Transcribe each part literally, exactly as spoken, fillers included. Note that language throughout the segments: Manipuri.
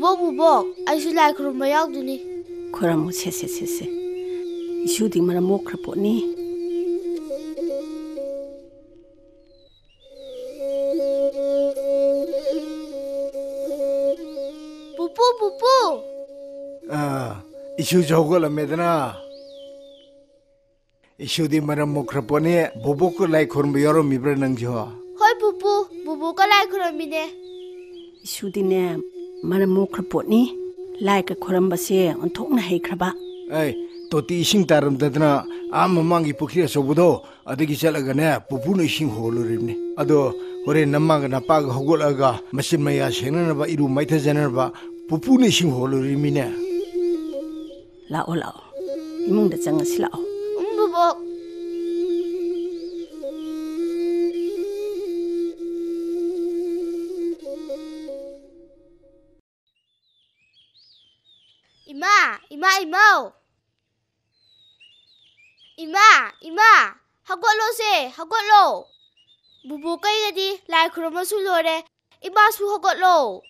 ꯕꯣꯛ, ꯕꯣꯕꯣꯛ, ꯑꯩꯁꯨ ꯂꯥꯏ ꯈꯨꯔꯨꯝꯕ ꯌꯥꯎꯗꯣꯏꯅꯤ꯫ ꯈꯨꯔꯨꯝꯃꯨ, ꯁꯦ, ꯁꯦ, ꯁꯦ, ꯁꯦ꯫ ꯏꯁꯨꯗꯤ ꯃꯔꯝ ꯃꯣꯛꯈ꯭ꯔ ꯄꯣꯠꯅꯤ꯫ ꯄꯨꯄꯨ, ꯄꯨꯄꯨ꯫ ꯑꯥ, ꯏꯁꯨꯁꯨ ꯍꯧꯒꯠꯂꯝꯃꯦꯗꯅ꯫ ꯏꯁꯨꯗꯤ ꯃꯔꯝ ꯃꯣꯛꯈ꯭ꯔ ꯄꯣꯠꯅꯤ꯫ ꯕꯣꯕꯣꯛꯀ ꯂꯥꯏ ꯈꯨꯔꯨꯝꯕ ꯌꯥꯎꯔꯝꯃꯤꯕ꯭ꯔꯥ ꯅꯪꯁꯨ? ꯍꯣꯏ ꯄꯨꯄꯨ, ꯕꯣꯕꯣꯛꯀ ꯂꯥꯏ ꯈꯨꯔꯨꯝꯃꯤꯅꯦ꯫ ꯏꯁꯨꯗꯤꯅꯦ, ꯃꯔꯝ ꯃꯣꯛꯈ꯭ꯔ ꯄꯣꯠꯅꯤ꯫ ꯂꯥꯏꯒ ꯈꯨꯔꯝꯕꯁꯦ ꯑꯣꯟꯊꯣꯛꯅ ꯍꯩꯈ꯭ꯔꯕ꯫ ꯑꯩ, ꯇꯣꯇꯤ ꯏꯁꯤꯡ ꯇꯥꯔꯝꯗꯗꯅ ꯑꯥ ꯃꯃꯥꯡꯒꯤ ꯄꯨꯈ꯭ꯔꯤ ꯑꯆꯧꯕꯗꯣ ꯑꯗꯒꯤ ꯆꯠꯂꯒꯅꯦ ꯄꯨꯄꯨꯅ ꯏꯁꯤꯡ ꯍꯣꯜꯂꯨꯔꯤꯕꯅꯤ꯫ ꯑꯗꯣ ꯍꯣꯔꯦꯟ ꯅꯃꯥꯒ ꯅꯄꯥꯒ ꯍꯧꯒꯠꯂꯒ ꯃꯆꯤꯟ ꯃꯌꯥ ꯁꯦꯡꯅꯅꯕ, ꯏꯔꯨ ꯃꯥꯏꯊꯖꯅꯅꯕ ꯄꯨꯄꯨꯅ ꯏꯁꯤꯡ ꯍꯣꯜꯂꯨꯔꯤꯃꯤꯅꯦ꯫ ꯂꯥꯛꯑꯣ, ꯂꯥꯛꯑꯣ꯫ ꯏꯃꯨꯡꯗ ꯆꯪꯉꯁꯤ ꯂꯥꯛꯑꯣ꯫ ꯎꯝ, ꯕꯣꯕꯣꯛ꯫ ꯏꯃꯥ, ꯏꯃꯥ, ꯏꯃꯧ꯫ ꯏꯃꯥ, ꯏꯃꯥ, ꯍꯧꯒꯠꯂꯣꯁꯦ, ꯍꯧꯒꯠꯂꯣ꯫ ꯕꯨꯕꯣꯛ ꯀꯩꯒꯗꯤ ꯂꯥꯏ ꯈꯨꯔꯨꯝꯕꯁꯨ ꯂꯣꯏꯔꯦ꯫ ꯏꯃꯥꯁꯨ ꯍꯧꯒꯠꯂꯣ,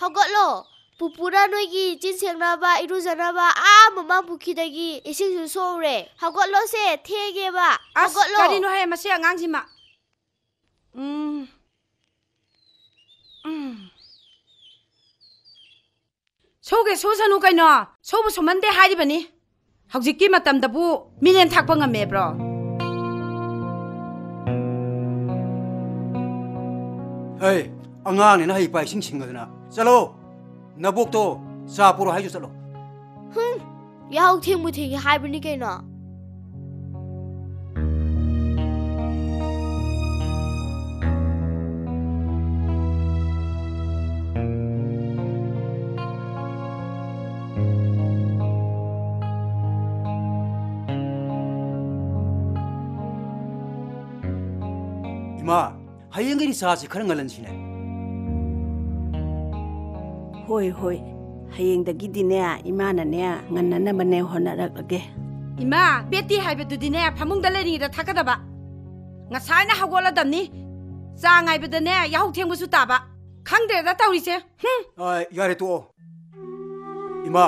ꯍꯧꯒꯠꯂꯣ꯫ ꯄꯨꯄꯨꯅ ꯅꯣꯏꯒꯤ ꯆꯤꯟ ꯁꯦꯡꯅꯕ, ꯏꯔꯨꯖꯅꯕ ꯑꯥ ꯃꯃꯥꯡ ꯄꯨꯈ꯭ꯔꯤꯗꯒꯤ ꯏꯁꯤꯡꯁꯨ ꯁꯣꯛꯎꯔꯦ꯫ ꯍꯧꯒꯠꯂꯣꯁꯦ, ꯊꯦꯡꯉꯦꯕ꯫ ꯑꯁ, ꯍꯧꯒꯠꯂꯣ꯫ ꯀꯔꯤꯅꯣꯍꯦ, ꯃꯁꯤ ꯑꯉꯥꯡꯁꯤꯃ? ꯎꯝ꯫ ꯎꯝ꯫ ꯁꯨꯒꯦ ꯁꯨꯁꯅꯨ ꯀꯩꯅꯣ, ꯁꯨꯕ ꯁꯨꯃꯟꯗꯦ ꯍꯥꯏꯔꯤꯕꯅꯤ꯫ ꯍꯧꯖꯤꯛꯀꯤ ꯃꯇꯝꯗꯕꯨ ꯃꯤꯔꯦꯟ ꯊꯥꯛꯄ ꯉꯝꯃꯦꯕ꯭ꯔꯣ? ꯍꯩ, ꯑꯉꯥꯡꯅꯤꯅ ꯍꯩ ꯄꯥꯏ ꯏꯁꯤꯡ ꯁꯤꯡꯉꯗꯅ꯫ ꯆꯠꯂꯣ, ꯅꯕꯣꯛꯇꯣ ꯆꯥ ꯄꯨꯔꯣ ꯍꯥꯏꯁꯨ ꯆꯠꯂꯣ꯫ ꯍꯨꯝ, ꯌꯥꯍꯧ ꯊꯦꯡꯕꯨ ꯊꯦꯡꯉꯦ ꯍꯥꯏꯕꯅꯤ ꯀꯩꯅꯣ꯫ ꯏꯃꯥ, ꯍꯌꯦꯡꯒꯤꯗꯤ ꯆꯥꯁꯤ ꯈꯔ ꯉꯜꯍꯟꯁꯤꯅꯦ꯫ ꯍꯣꯏ, ꯍꯣꯏ꯫ ꯍꯌꯦꯡꯗꯒꯤꯗꯤꯅꯦ, ꯏꯃꯥꯅꯅꯦ, ꯉꯟꯅꯅꯕꯅꯦ ꯍꯣꯠꯅꯔꯛꯂꯒꯦ꯫ ꯏꯃꯥ, ꯄꯦꯇꯤ ꯍꯥꯏꯕꯗꯨꯗꯤꯅꯦ, ꯐꯃꯨꯡꯗ ꯂꯩꯔꯤꯉꯩꯗ ꯊꯛꯀꯗꯕ꯫ ꯉꯁꯥꯏꯅ ꯍꯧꯒꯠꯂꯗꯝꯅꯤ꯫ ꯆꯥ ꯉꯥꯏꯕꯗꯅꯦ, ꯌꯥꯍꯧ ꯊꯦꯡꯕꯁꯨ ꯇꯥꯕ꯫ ꯈꯪꯗ꯭ꯔꯦꯗ ꯇꯧꯔꯤꯁꯦ꯫ ꯍꯨꯝ꯫ ꯑ, ꯌꯥꯔꯦ, ꯇꯣꯛꯑꯣ꯫ ꯏꯃꯥ,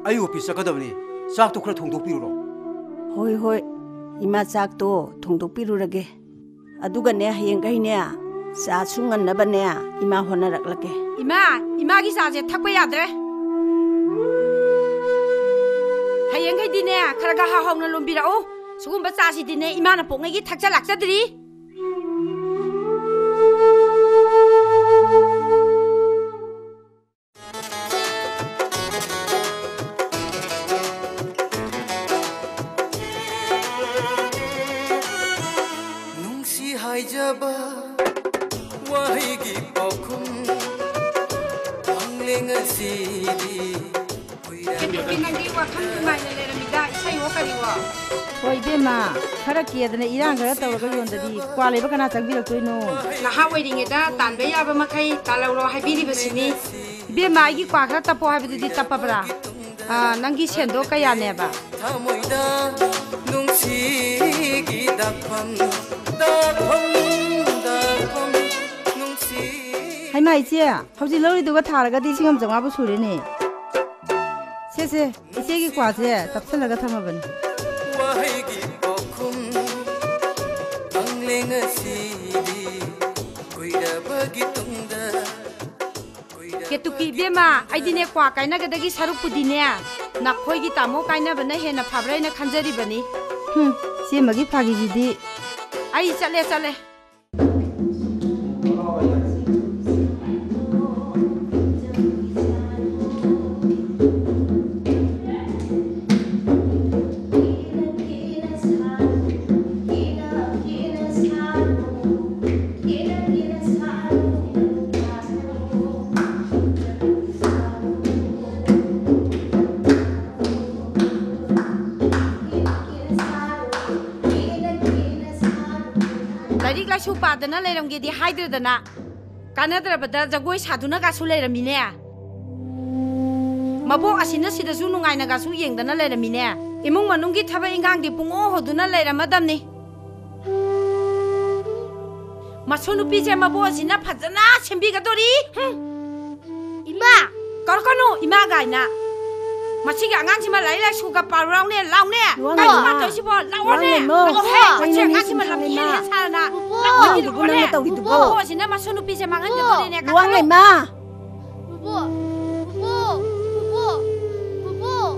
ꯑꯩ ꯑꯣꯐꯤꯁ ꯆꯠꯀꯗꯕꯅꯤ꯫ ꯆꯥꯛꯇꯣ ꯈꯔ ꯊꯣꯡꯗꯣꯛꯄꯤꯔꯨꯔꯣ꯫ ꯍꯣꯏ, ꯍꯣꯏ꯫ ꯏꯃꯥ ꯆꯥꯛꯇꯣ ꯊꯣꯡꯗꯣꯛꯄꯤꯔꯨꯔꯒꯦ꯫ ꯑꯗꯨꯒꯅꯦ, ꯍꯌꯦꯡꯈꯩꯅꯦ, ꯆꯥꯁꯨ ꯉꯟꯅꯕꯅꯦ, ꯏꯃꯥ ꯍꯣꯠꯅꯔꯛꯂꯒꯦ꯫ ꯏꯃꯥ, ꯏꯃꯥꯒꯤ ꯆꯥꯁꯦ ꯊꯛꯄ ꯌꯥꯗ꯭ꯔꯦ꯫ ꯍꯌꯦꯡꯈꯩꯗꯤꯅꯦ, ꯈꯔ ꯈꯔ ꯍꯥꯎ ꯍꯥꯎꯅ ꯂꯣꯟꯕꯤꯔꯛꯎ꯫ ꯁꯤꯒꯨꯝꯕ ꯆꯥꯁꯤꯗꯤꯅꯦ, ꯏꯃꯥꯅ ꯄꯣꯛꯉꯩꯒꯤ ꯊꯛꯆ ꯂꯥꯛꯆꯗ꯭ꯔꯤ꯫ ꯅꯨꯡꯁꯤ ꯍꯥꯏꯖꯕ ꯋꯥꯍꯩꯒꯤ ꯄꯥꯎꯈꯨꯝ ꯐꯪꯂꯦ ꯉꯁꯤꯗꯤ꯫ ꯀꯩꯗꯧꯒꯦ ꯅꯪꯗꯤ ꯋꯥꯈꯜ ꯅꯨꯡꯉꯥꯏꯅ ꯂꯩꯔꯝꯃꯤꯗ, ꯏꯁꯩꯋꯣ ꯀꯔꯤꯋꯣ? ꯍꯣꯏ ꯏꯕꯦꯝꯃ, ꯈꯔ ꯀꯦꯗꯅ ꯏꯔꯥꯡ ꯈꯔ ꯇꯧꯔꯒ ꯌꯣꯟꯗꯗꯤ ꯀ꯭ꯋꯥ ꯂꯩꯕ ꯀꯅꯥ ꯆꯪꯕꯤꯔꯛꯇꯣꯏꯅꯣ? ꯅꯍꯥ ꯑꯣꯏꯔꯤꯉꯩꯗ ꯇꯥꯟꯕ ꯌꯥꯕ ꯃꯈꯩ ꯇꯥꯜꯍꯧꯔꯣ ꯍꯥꯏꯕꯤꯔꯤꯕꯁꯤꯅꯤ꯫ ꯏꯕꯦꯝꯃ, ꯑꯩꯒꯤ ꯀ꯭ꯋꯥ ꯈꯔ ꯇꯞꯄꯣ ꯍꯥꯏꯕꯗꯨꯗꯤ ꯇꯞꯄꯕ꯭ꯔꯥ? ꯑꯥ, ꯅꯪꯒꯤ ꯁꯦꯟꯗꯣ ꯀꯌꯥꯅꯦꯕ? ꯊꯃꯣꯏꯗ ꯅꯨꯡꯁꯤꯒꯤ ꯗꯥꯛꯐꯝ, ꯗꯥꯛꯐꯝ, ꯗꯥꯛꯐꯝ, ꯅꯨꯡꯁꯤ꯫ ꯍꯩꯃꯥ ꯏꯆꯦ, ꯍꯧꯖꯤꯛ ꯂꯧꯔꯤꯗꯨꯒ ꯊꯥꯔꯒꯗꯤ ꯂꯤꯁꯤꯡ ꯑꯃ ꯆꯥꯝꯃꯉꯥꯕꯨ ꯁꯨꯔꯦꯅꯦ꯫ ꯁꯦ, ꯁꯦ, ꯏꯆꯦꯒꯤ ꯀ꯭ꯋꯥꯁꯦ ꯇꯞꯁꯜꯂꯒ ꯊꯝꯃꯕꯅꯤ꯫ ꯋꯥꯍꯩꯒꯤ ꯄꯥꯎꯈꯨꯝ ꯐꯪꯂꯦ ꯉꯁꯤꯗꯤ, ꯀꯨꯏꯔꯕꯒꯤ ꯇꯨꯡꯗ, ꯀꯨꯏꯔꯕꯒꯤ ꯀꯦꯇꯨꯀꯤ ꯏꯕꯦꯝꯃ, ꯑꯩꯗꯤꯅꯦ ꯀ꯭ꯋꯥ ꯀꯥꯏꯅꯒꯗꯒꯤ ꯁꯔꯨꯛꯄꯨꯗꯤꯅꯦ, ꯅꯈꯣꯏꯒꯤ ꯇꯥꯃꯣ ꯀꯥꯏꯅꯕꯅ ꯍꯦꯟꯅ ꯐꯕ꯭ꯔꯥ ꯍꯥꯏꯅ ꯈꯟꯖꯔꯤꯕꯅꯤ꯫ ꯍꯨꯝ, ꯏꯆꯦꯝꯃꯒꯤ ꯐꯥꯒꯤꯁꯤꯗꯤ꯫ ꯑꯩ ꯆꯠꯂꯦ, ꯆꯠꯂꯦ꯫ ꯂꯥꯏꯔꯤꯛ ꯂꯥꯏꯁꯨ ꯄꯥꯗꯅ ꯂꯩꯔꯝꯒꯦꯗꯤ ꯍꯥꯏꯗ꯭ꯔꯗꯅ, ꯀꯥꯟꯅꯗ꯭ꯔꯕꯗ ꯖꯒꯣꯏ ꯁꯥꯗꯨꯅꯒꯁꯨ ꯂꯩꯔꯝꯃꯤꯅꯦ꯫ ꯃꯕꯣꯛ ꯑꯁꯤꯅ ꯁꯤꯗꯁꯨ ꯅꯨꯡꯉꯥꯏꯅꯒꯁꯨ ꯌꯦꯡꯗꯅ ꯂꯩꯔꯝꯃꯤꯅꯦ꯫ ꯏꯃꯨꯡ ꯃꯅꯨꯡꯒꯤ ꯊꯕꯛ ꯏꯟꯈꯥꯡꯗꯤ ꯄꯨꯡꯑꯣ ꯍꯣꯗꯨꯅ ꯂꯩꯔꯝꯃꯗꯝꯅꯤ꯫ ꯃꯁꯨ ꯅꯨꯄꯤꯁꯦ ꯃꯕꯣꯛꯁꯤꯅ ꯐꯖꯅ ꯁꯦꯝꯕꯤꯒꯗꯣꯔꯤ꯫ ꯍꯨꯝ꯫ ꯏꯃꯥ! ꯀꯧꯔꯛꯀꯅꯨ ꯏꯃꯥ ꯀꯥꯏꯅ꯫ ꯃꯁꯤꯒꯤ ꯑꯉꯥꯡꯁꯤꯃ ꯂꯥꯏꯔꯤꯛ ꯂꯥꯏꯁꯨꯒ ꯄꯥꯔꯨ ꯂꯥꯎꯅꯦ, ꯂꯥꯎꯅꯦ꯫ ꯂꯨꯋꯥꯡ ꯀꯩꯅꯣ ꯂꯩꯃ꯫ ꯃꯥ ꯇꯧꯔꯤꯁꯤꯕꯣ? ꯂꯥꯎꯑꯣꯅꯦ꯫ ꯂꯨꯋꯥꯡ ꯂꯩꯃ꯫ ꯂꯥꯛꯑꯣꯍꯦ꯫ ꯃꯁꯤ ꯀꯩꯅꯣꯅꯦ ꯑꯉꯥꯡꯁꯤꯃ ꯁꯤ ꯂꯝ ꯁꯥꯟꯅꯩꯃ? ꯍꯦꯜꯂꯦ ꯁꯥꯗꯅ꯫ ꯕꯨꯕꯣꯛ! ꯂꯥꯛꯑꯣꯅꯦ, ꯕꯨꯕꯣꯛ, ꯂꯥꯛꯑꯣꯅꯦ꯫ ꯅꯪꯅ ꯇꯧꯔꯤꯗꯨꯕꯣ? ꯕꯨꯕꯣꯛ! ꯃꯕꯣꯛꯁꯤꯅ ꯃꯁꯨ ꯅꯨꯄꯤꯁꯦ ꯃꯥꯡꯍꯟꯒꯗꯣꯔꯤꯅꯦ꯫ ꯂꯨꯋꯥꯡ ꯀꯥꯈꯠꯂꯣ꯫ ꯂꯩꯃ! ꯕꯨꯕꯣꯛ! ꯕꯨꯕꯣꯛ! ꯕꯨꯕꯣꯛ! ꯕꯨꯕꯣꯛ!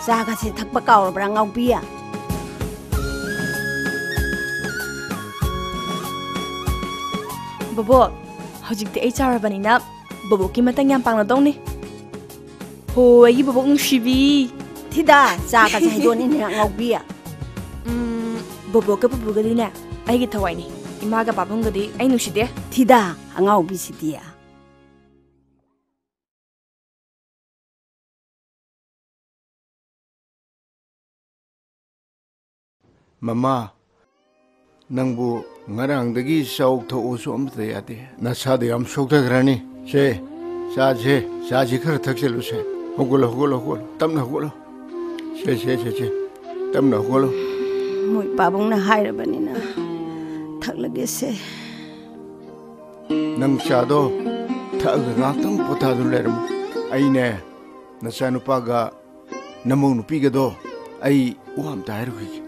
ꯆꯥꯒꯁꯦ ꯊꯛꯄ ꯀꯥꯎꯔꯕ꯭ꯔꯥ, ꯉꯥꯎꯕꯤ? ꯕꯣꯕꯣꯛ, ꯍꯧꯖꯤꯛꯇꯤ ꯑꯩ ꯆꯥꯎꯔꯕꯅꯤꯅ ꯕꯣꯕꯣꯛꯀꯤ ꯃꯇꯦꯡ ꯌꯥꯝ ꯄꯥꯡꯅꯗꯧꯅꯤ꯫ ꯍꯣ, ꯑꯩꯒꯤ ꯕꯣꯕꯣꯛ ꯅꯨꯡꯁꯤꯕꯤ꯫ ꯊꯤꯗ, ꯆꯥꯒꯁꯦ ꯍꯩꯗꯣꯛꯑꯅꯤꯅꯦ, ꯉꯥꯎꯕꯤ꯫ ꯎꯝ, ꯕꯣꯕꯣꯛꯀ ꯄꯨꯄꯨꯒꯗꯤꯅꯦ ꯑꯩꯒꯤ ꯊꯋꯥꯏꯅꯤ꯫ ꯏꯃꯥꯒ ꯄꯥꯕꯨꯡꯒꯗꯤ ꯑꯩ ꯅꯨꯡꯁꯤꯗꯦ꯫ ꯊꯤꯗ, ꯑꯉꯥꯎꯕꯤꯁꯤꯗꯤ꯫ ꯃꯃꯥ, ꯅꯪꯕꯨ ꯉꯔꯥꯡꯗꯒꯤ ꯆꯥꯎ ꯊꯛꯎꯁꯨ ꯑꯃꯠꯇ ꯌꯥꯗꯦ꯫ ꯅꯁꯥꯗꯣ ꯌꯥꯝ ꯁꯣꯛꯊꯈ꯭ꯔꯅꯤ꯫ ꯁꯦ, ꯆꯥꯁꯦ, ꯆꯥꯁꯤ ꯈꯔ ꯊꯛꯆꯜꯂꯨꯁꯦ꯫ ꯍꯧꯒꯠꯂꯣ, ꯍꯧꯒꯠꯂꯣ, ꯍꯧꯒꯠꯂꯣ, ꯇꯞꯅ ꯍꯧꯒꯠꯂꯣ꯫ ꯁꯦ, ꯁꯦ, ꯁꯦ, ꯁꯦ, ꯇꯞꯅ ꯍꯧꯒꯠꯂꯣ꯫ ꯃꯣꯏ ꯄꯥꯕꯨꯡꯅ ꯍꯥꯏꯔꯕꯅꯤꯅ ꯊꯛꯂꯒꯦꯁꯦ꯫ ꯅꯪ ꯆꯥꯗꯣ ꯊꯛꯑꯒ ꯉꯥꯏꯍꯥꯛꯇꯪ ꯄꯣꯊꯥꯗꯨꯅ ꯂꯩꯔꯝꯃꯨ꯫ ꯑꯩꯅꯦ, ꯅꯆꯥꯅꯨꯄꯥꯒ ꯅꯃꯧ ꯅꯨꯄꯤꯒꯗꯣ ꯑꯩ ꯋꯥ ꯑꯝꯇ ꯍꯥꯏꯔꯨꯈꯤꯒꯦ꯫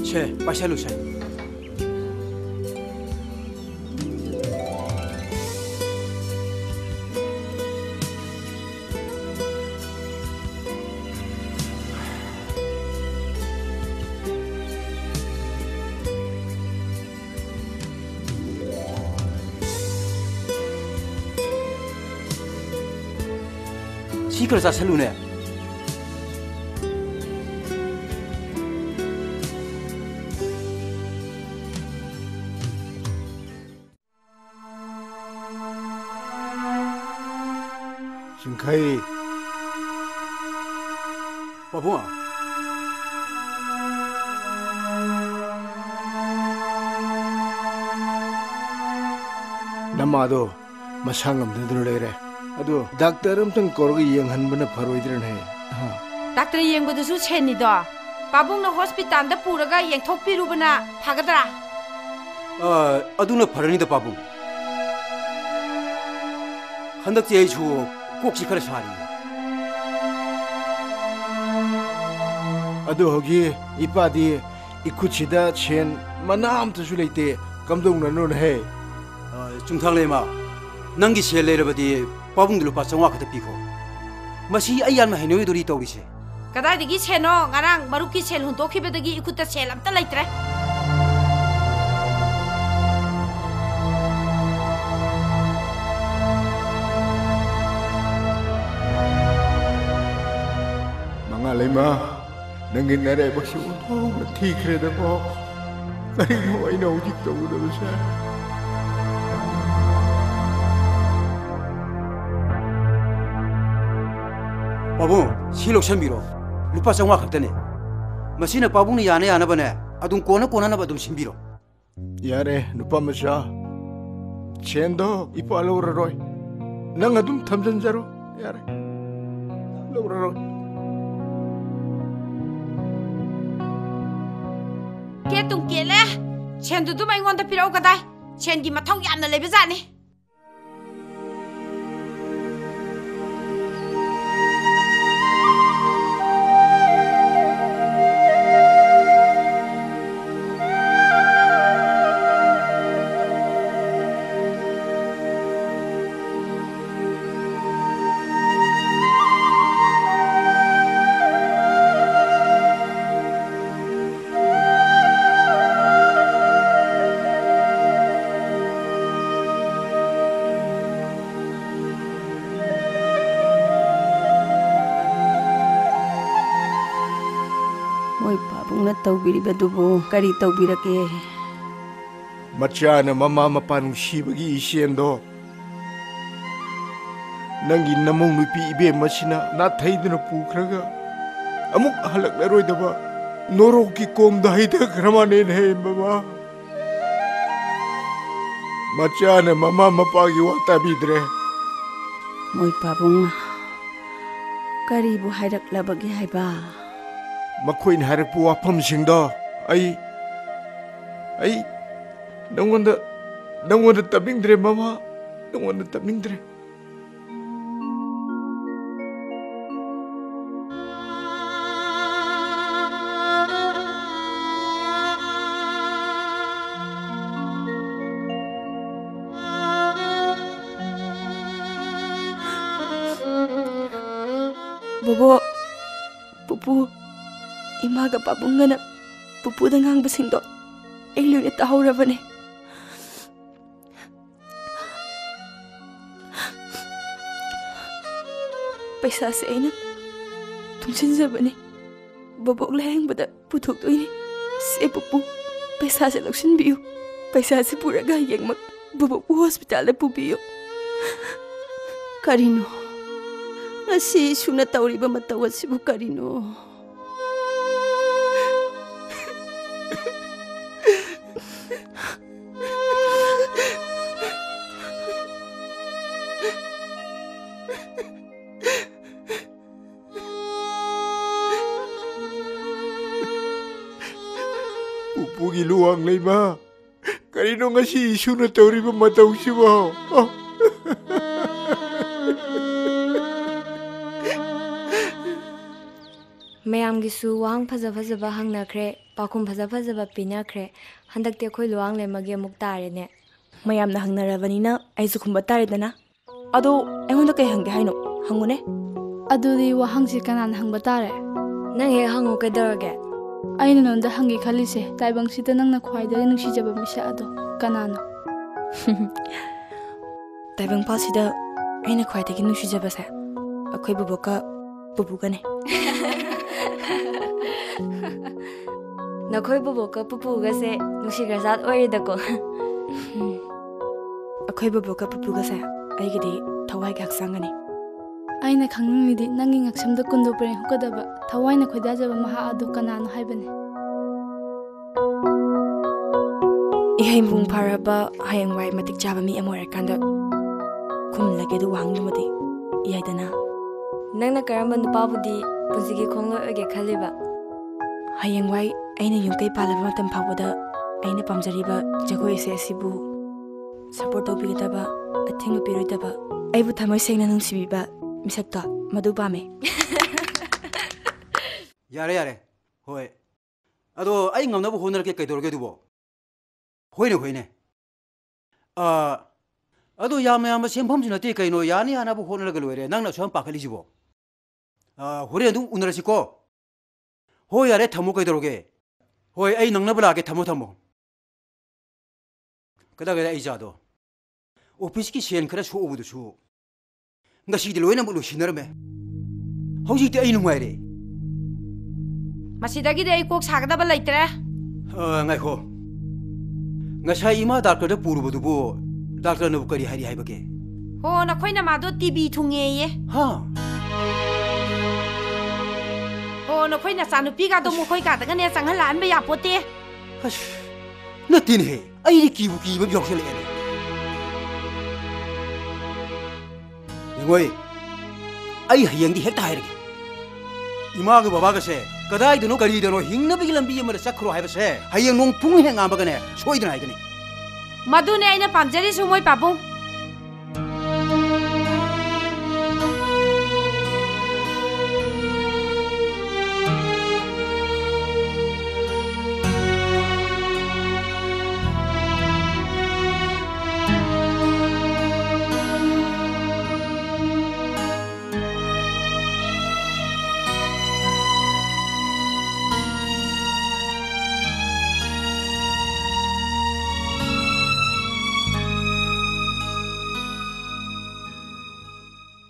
ꯁꯦ, ꯄꯥꯏꯁꯜꯂꯨꯁꯦ꯫ ꯁꯤ ꯈꯔ ꯆꯥꯁꯜꯂꯨꯅꯦ꯫ ꯆꯤꯡꯈꯩ꯫ ꯄꯥꯕꯨꯡ꯫ ꯅꯃꯥꯗꯣ ꯃꯁꯥ ꯉꯝꯗꯗꯨꯅ ꯂꯩꯔꯦ꯫ ꯑꯗꯨ ꯗꯥꯛꯇꯔ ꯑꯝꯇꯪ ꯀꯧꯔꯒ ꯌꯦꯡꯍꯟꯕꯅ ꯐꯔꯣꯏꯗ꯭ꯔꯅꯦ? ꯍꯥ? ꯗꯥꯛꯇꯔ ꯌꯦꯡꯕꯗꯨꯁꯨ ꯁꯦꯟꯅꯤꯗꯣ꯫ ꯄꯥꯕꯨꯡꯅ ꯍꯣꯁꯄꯤꯇꯥꯜꯗ ꯄꯨꯔꯒ ꯌꯦꯡꯊꯣꯛꯄꯤꯔꯨꯕꯅ ꯐꯒꯗ꯭ꯔꯥ? ꯑ, ꯑꯗꯨꯅ ꯐꯔꯅꯤꯗ, ꯄꯥꯕꯨꯡ꯫ ꯍꯟꯗꯛꯇꯤ ꯑꯩꯁꯨ ꯀꯣꯛꯁꯤ ꯈꯔ ꯁꯥꯔꯤ꯫ ꯑꯗꯨ ꯍꯧꯖꯤꯛ ꯏꯄꯥꯗꯤ ꯏꯈꯨꯠꯁꯤꯗ ꯁꯦꯟ ꯃꯅꯥ ꯑꯝꯇꯁꯨ ꯂꯩꯇꯦ꯫ ꯀꯝꯗꯧꯅꯅꯣꯅꯦꯍꯦ? ꯑ, ꯆꯨꯝꯊꯥꯡꯂꯩꯃ, ꯅꯪꯒꯤ ꯁꯦꯜ ꯂꯩꯔꯕꯗꯤ ꯄꯥꯕꯨꯡꯗ ꯂꯨꯄꯥ ꯆꯥꯝꯃꯉꯥ ꯈꯛꯇ ꯄꯤꯈꯣ꯫ ꯃꯁꯤ ꯑꯩ ꯌꯥꯝꯅ ꯍꯩꯅꯔꯣꯏꯗꯧꯔꯤ ꯇꯧꯔꯤꯁꯦ꯫ ꯀꯗꯥꯏꯗꯒꯤ ꯁꯦꯟꯅꯣ? ꯉꯔꯥꯡ ꯃꯔꯨꯞꯀꯤ ꯁꯦꯜ ꯍꯨꯟꯗꯣꯛꯈꯤꯕꯗꯒꯤ ꯏꯈꯨꯠꯇ ꯁꯦꯜ ꯑꯝꯇ ꯂꯩꯇ꯭ꯔꯦ꯫ ꯃꯉꯥ ꯂꯩꯃ, ꯅꯪꯒꯤ ꯅꯔꯥꯏꯕꯛꯁꯤ ꯑꯣꯟꯊꯣꯛꯅ ꯊꯤꯈ꯭ꯔꯦꯗꯀꯣ꯫ ꯀꯔꯤꯅꯣ ꯑꯩꯅ ꯍꯧꯖꯤꯛ ꯇꯧꯒꯗꯕꯁꯦ? ꯄꯥꯕꯨꯡ, ꯁꯤ ꯂꯧꯁꯟꯕꯤꯔꯣ꯫ ꯂꯨꯄꯥ ꯆꯥꯝꯃꯉꯥ ꯈꯛꯇꯅꯦ꯫ ꯃꯁꯤꯅ ꯄꯥꯕꯨꯡꯅ ꯌꯥꯅ ꯌꯥꯅꯕꯅꯦ, ꯑꯗꯨꯝ ꯀꯣꯟꯅ ꯀꯣꯟꯅꯅꯕ ꯑꯗꯨꯝ ꯁꯤꯟꯕꯤꯔꯣ꯫ ꯌꯥꯔꯦ, ꯅꯨꯄꯥ ꯃꯆꯥ꯫ ꯁꯦꯟꯗꯣ ꯏꯄꯥ ꯂꯧꯔꯔꯣꯏ꯫ ꯅꯪ ꯑꯗꯨꯝ ꯊꯝꯖꯤꯟꯖꯔꯣ꯫ ꯌꯥꯔꯦ꯫ ꯂꯧꯔꯔꯣꯏ꯫ ꯀꯦ ꯇꯨꯡ ꯀꯦꯜꯂꯦ꯫ ꯁꯦꯟꯗꯨ ꯑꯗꯨꯝ ꯑꯩꯉꯣꯟꯗ ꯄꯤꯔꯛꯎ ꯀꯗꯥꯏ? ꯁꯦꯟꯒꯤ ꯃꯊꯧ ꯌꯥꯝꯅ ꯂꯩꯕ ꯖꯥꯠꯅꯤ꯫ ꯄꯨꯡꯅ ꯇꯧꯕꯤꯔꯤꯕꯗꯨꯕꯨ ꯀꯔꯤ ꯇꯧꯕꯤꯔꯛꯀꯦ? ꯃꯆꯥꯅ ꯃꯃꯥ ꯃꯄꯥ ꯅꯨꯡꯁꯤꯕꯒꯤ ꯏꯆꯦꯟꯗꯣ ꯅꯪꯒꯤ ꯅꯃꯧ ꯅꯨꯄꯤ ꯏꯕꯦꯝꯃꯁꯤꯅ ꯅꯥꯊꯩꯗꯨꯅ ꯄꯨꯈ꯭ꯔꯒ ꯑꯃꯨꯛ ꯍꯜꯂꯛꯂꯔꯣꯏꯗꯕ ꯅꯣꯔꯣꯛꯀꯤ ꯀꯣꯝꯗ ꯍꯩꯊꯈ꯭ꯔ ꯃꯥꯅꯦꯅꯦ ꯃꯃꯥ꯫ ꯃꯆꯥꯅ ꯃꯃꯥ ꯃꯄꯥꯒꯤ ꯋꯥ ꯇꯥꯕꯤꯗ꯭ꯔꯦ꯫ ꯃꯣꯏ ꯄꯥꯕꯨꯡꯅ ꯀꯔꯤꯕꯨ ꯍꯥꯏꯔꯛꯂꯕꯒꯦ ꯍꯥꯏꯕ? ꯃꯈꯣꯏꯅ ꯍꯥꯏꯔꯛꯄ ꯋꯥꯐꯝꯁꯤꯡꯗꯣ ꯑꯩ, ꯑꯩ ꯅꯪꯉꯣꯟꯗ, ꯅꯪꯉꯣꯟꯗ ꯇꯞꯅꯤꯡꯗ꯭ꯔꯦ ꯃꯃꯥ, ꯅꯪꯉꯣꯟꯗ ꯇꯞꯅꯤꯡꯗ꯭ꯔꯦ꯫ ꯕꯣꯕꯣꯛ, ꯄꯨꯄꯨ, ꯏꯃꯥꯒ ꯄꯥꯕꯨꯡꯒꯅ ꯄꯨꯄꯨꯗ ꯉꯥꯡꯕꯁꯤꯡꯗꯣ ꯑꯩ ꯂꯣꯏꯅ ꯇꯥꯍꯧꯔꯕꯅꯦ꯫ ꯄꯩꯁꯥꯁꯦ ꯑꯩꯅ ꯇꯨꯡꯁꯤꯟꯖꯕꯅꯦ꯫ ꯕꯣꯕꯣꯛ ꯂꯥꯌꯦꯡꯕꯗ ꯄꯨꯊꯣꯛꯇꯣꯏꯅꯦ꯫ ꯁꯦ ꯄꯨꯄꯨ, ꯄꯩꯁꯥꯁꯦ ꯂꯧꯁꯤꯟꯕꯤꯌꯨ꯫ ꯄꯩꯁꯥꯁꯦ ꯄꯨꯔꯒ ꯍꯌꯦꯡꯃꯛ ꯕꯣꯕꯣꯛꯄꯨ ꯍꯣꯁꯄꯤꯇꯥꯜꯗ ꯄꯨꯕꯤꯌꯨ꯫ ꯀꯔꯤꯅꯣ? ꯉꯁꯤ ꯏꯁꯨꯅ ꯇꯧꯔꯤꯕ ꯃꯇꯧ ꯑꯁꯤꯕꯨ ꯀꯔꯤꯅꯣ? ꯄꯨꯄꯨꯒꯤ ꯂꯨꯋꯥꯡ ꯂꯩꯃ, ꯀꯔꯤꯅꯣ ꯉꯁꯤ ꯏꯁꯨꯅ ꯇꯧꯔꯤꯕ ꯃꯇꯧꯁꯤꯕꯣ? ꯃꯌꯥꯝꯒꯤꯁꯨ ꯋꯥꯍꯪ ꯐꯖ ꯐꯖꯕ ꯍꯪꯅꯈ꯭ꯔꯦ, ꯄꯥꯎꯈꯨꯝ ꯐꯖ ꯐꯖꯕ ꯄꯤꯅꯈ꯭ꯔꯦ꯫ ꯍꯟꯗꯛꯇꯤ ꯑꯩꯈꯣꯏ ꯂꯨꯋꯥꯡ ꯂꯩꯃꯒꯤ ꯑꯃꯨꯛ ꯇꯥꯔꯦꯅꯦ꯫ ꯃꯌꯥꯝꯅ ꯍꯪꯅꯔꯕꯅꯤꯅ ꯑꯩꯁꯨ ꯈꯨꯝꯕ ꯇꯥꯔꯦꯗꯅ꯫ ꯑꯗꯣ ꯑꯩꯉꯣꯟꯗ ꯀꯩ ꯍꯪꯒꯦ ꯍꯥꯏꯅꯣ? ꯍꯪꯉꯨꯅꯦ꯫ ꯑꯗꯨꯗꯤ ꯋꯥꯍꯪꯁꯤ ꯀꯅꯥꯅ ꯍꯪꯕ ꯇꯥꯔꯦ? ꯅꯪ ꯍꯦꯛ ꯍꯪꯉꯨ, ꯀꯩꯗꯧꯔꯒꯦ? ꯑꯩꯅ ꯅꯉꯣꯟꯗ ꯍꯪꯒꯦ ꯈꯜꯂꯤꯁꯦ, ꯇꯥꯏꯕꯪꯁꯤꯗ ꯅꯪꯅ ꯈ꯭ꯋꯥꯏꯗꯒꯤ ꯅꯨꯡꯁꯤꯖꯕ ꯃꯤꯁꯛ ꯑꯗꯣ ꯀꯅꯥꯅꯣ? ꯇꯥꯏꯕꯪꯄꯥꯜꯁꯤꯗ ꯑꯩꯅ ꯈ꯭ꯋꯥꯏꯗꯒꯤ ꯅꯨꯡꯁꯤꯖꯕꯁꯦ ꯑꯩꯈꯣꯏ ꯕꯣꯕꯣꯛꯀ ꯄꯨꯄꯨꯒꯅꯦ꯫ ꯅꯈꯣꯏ ꯕꯣꯕꯣꯛꯀ ꯄꯨꯄꯨꯒꯁꯦ ꯅꯨꯡꯁꯤꯈ꯭ꯔꯖꯥꯠ ꯑꯣꯏꯔꯦꯗꯀꯣ꯫ ꯑꯩꯈꯣꯏ ꯕꯣꯕꯣꯛꯀ ꯄꯨꯄꯨꯒꯁꯦ ꯑꯩꯒꯤꯗꯤ ꯊꯋꯥꯏꯒꯤ ꯍꯛꯆꯥꯡꯒꯅꯤ꯫ ꯑꯩꯅ ꯈꯪꯅꯤꯡꯂꯤꯗꯤ ꯅꯪꯒꯤ ꯉꯛꯁꯝꯗ ꯀꯨꯟꯗꯣ ꯄꯔꯦꯡ ꯍꯨꯛꯀꯗꯕ ꯊꯋꯥꯏꯅ ꯈꯣꯏꯗꯥꯖꯕ ꯃꯍꯥꯛ ꯑꯗꯨ ꯀꯅꯥꯅꯣ ꯍꯥꯏꯕꯅꯤ꯫ ꯏꯍꯩ ꯃꯄꯨꯡ ꯐꯥꯔꯕ, ꯍꯌꯦꯡꯋꯥꯏ ꯃꯇꯤꯛ ꯆꯥꯕ ꯃꯤ ꯑꯃ ꯑꯣꯏꯔꯀꯥꯟꯗ ꯈꯨꯝꯂꯒꯦ ꯑꯗꯨ ꯋꯥꯍꯪꯗꯨꯃꯗꯤ ꯌꯥꯏꯗꯅ꯫ ꯅꯪꯅ ꯀꯔꯝꯕ ꯅꯨꯄꯥꯕꯨꯗꯤ ꯄꯨꯟꯁꯤꯒꯤ ꯈꯣꯡꯂꯣꯏ ꯑꯣꯏꯒꯦ ꯈꯜꯂꯤꯕ? ꯍꯌꯦꯡꯋꯥꯏ ꯑꯩꯅ ꯌꯨꯝ ꯀꯩ ꯄꯥꯜꯂꯕ ꯃꯇꯝ ꯐꯥꯎꯕꯗ ꯑꯩꯅ ꯄꯥꯝꯖꯔꯤꯕ ꯖꯒꯣꯏ ꯏꯁꯩ ꯑꯁꯤꯕꯨ ꯁꯄꯣꯔꯠ ꯇꯧꯕꯤꯒꯗꯕ, ꯑꯊꯤꯡꯕ ꯄꯤꯔꯣꯏꯗꯕ, ꯑꯩꯕꯨ ꯊꯃꯣꯏ ꯁꯦꯡꯅ ꯅꯨꯡꯁꯤꯕꯤꯕ ꯃꯤꯁꯛꯇꯣ ꯃꯗꯨ ꯄꯥꯝꯃꯦ꯫ ꯌꯥꯔꯦ, ꯌꯥꯔꯦ꯫ ꯍꯣꯏ꯫ ꯑꯗꯣ ꯑꯩ ꯉꯝꯅꯕ ꯍꯣꯠꯅꯔꯛꯀꯦ, ꯀꯩꯗꯧꯔꯒꯦ ꯑꯗꯨꯕꯣ? ꯍꯣꯏꯅꯦ, ꯍꯣꯏꯅꯦ꯫ ꯑꯥ, ꯑꯗꯣ ꯌꯥꯝ ꯌꯥꯝꯕ ꯁꯦꯟꯐꯝꯁꯨ ꯅꯠꯇꯦ ꯀꯩꯅꯣ, ꯌꯥꯅ ꯌꯥꯅꯕ ꯍꯣꯠꯅꯔꯒ ꯂꯣꯏꯔꯦ꯫ ꯅꯪꯅ ꯑꯁꯨꯛ ꯌꯥꯝ ꯄꯥꯈꯠꯂꯤꯁꯤꯕꯣ? ꯑꯥ, ꯍꯣꯔꯦꯟ ꯑꯗꯨꯝ ꯎꯅꯔꯁꯤꯀꯣ꯫ ꯍꯣꯏ, ꯌꯥꯔꯦ, ꯊꯝꯃꯣ, ꯀꯩꯗꯧꯔꯒꯦ? ꯍꯣꯏ, ꯑꯩ ꯅꯪꯅꯕ ꯂꯥꯛꯀꯦ, ꯊꯝꯃꯣ, ꯊꯝꯃꯣ꯫ ꯀꯗꯥꯏ ꯀꯗꯥꯏ ꯑꯩ ꯏꯆꯥꯗꯣ? ꯑꯣꯐꯤꯁꯀꯤ ꯁꯦꯟ ꯈꯔ ꯁꯣꯛꯎꯕꯗꯨꯁꯨ ꯉꯁꯤꯗꯤ ꯂꯣꯏꯅꯃꯛ ꯂꯣꯏꯁꯤꯟꯅꯔꯝꯃꯦ꯫ ꯍꯧꯖꯤꯛꯇꯤ ꯑꯩ ꯅꯨꯡꯉꯥꯏꯔꯦ꯫ ꯃꯁꯤꯗꯒꯤꯗꯤ ꯑꯩ ꯀꯣꯛ ꯁꯥꯒꯗꯕ ꯂꯩꯇ꯭ꯔꯦ꯫ ꯑ, ꯉꯥꯏꯈꯣ꯫ ꯉꯁꯥꯏ ꯏꯃꯥ ꯗꯥꯛꯇꯔꯗ ꯄꯨꯔꯨꯕꯗꯨꯕꯨ ꯗꯥꯛꯇꯔꯅꯕꯨ ꯀꯔꯤ ꯍꯥꯏꯔꯤ ꯍꯥꯏꯕꯒꯦ? ꯍꯣ, ꯅꯈꯣꯏ ꯅꯃꯥꯗꯣ ꯇꯤ ꯕꯤ ꯊꯨꯡꯉꯦꯌꯦ꯫ ꯍꯥ? ꯍꯣ, ꯅꯈꯣꯏ ꯅꯆꯥꯅꯨꯄꯤꯒꯗꯣ ꯃꯈꯣꯏ ꯀꯥꯗꯒꯅꯦ ꯆꯪꯍꯜꯂꯛꯍꯟꯕ ꯌꯥꯄꯣꯠꯇꯦ꯫ ꯑꯁ, ꯅꯠꯇꯦꯅꯦꯍꯦ, ꯑꯩꯗꯤ ꯀꯤꯕꯨ ꯀꯤꯕ ꯌꯥꯎꯁꯜꯂꯛꯑꯦꯅꯦ꯫ ꯌꯦꯡꯉꯣꯏ, ꯑꯩ ꯍꯌꯦꯡꯗꯤ ꯍꯦꯛꯇ ꯍꯥꯏꯔꯒꯦ꯫ ꯏꯃꯥꯒ ꯕꯕꯥꯒꯁꯦ ꯀꯗꯥꯏꯗꯅꯣ ꯀꯔꯤꯗꯅꯣ ꯍꯤꯡꯅꯕꯒꯤ ꯂꯝꯕꯤ ꯑꯃꯗ ꯆꯠꯈ꯭ꯔꯣ ꯍꯥꯏꯕꯁꯦ ꯍꯌꯦꯡ ꯅꯣꯡ ꯄꯨꯡ ꯍꯦꯛ ꯉꯥꯟꯕꯒꯅꯦ ꯁꯣꯏꯗꯅ ꯍꯥꯏꯒꯅꯤ꯫ ꯃꯗꯨꯅꯦ ꯑꯩꯅ ꯄꯥꯝꯖꯔꯤꯁꯨ, ꯃꯣꯏ ꯄꯥꯕꯨꯡ꯫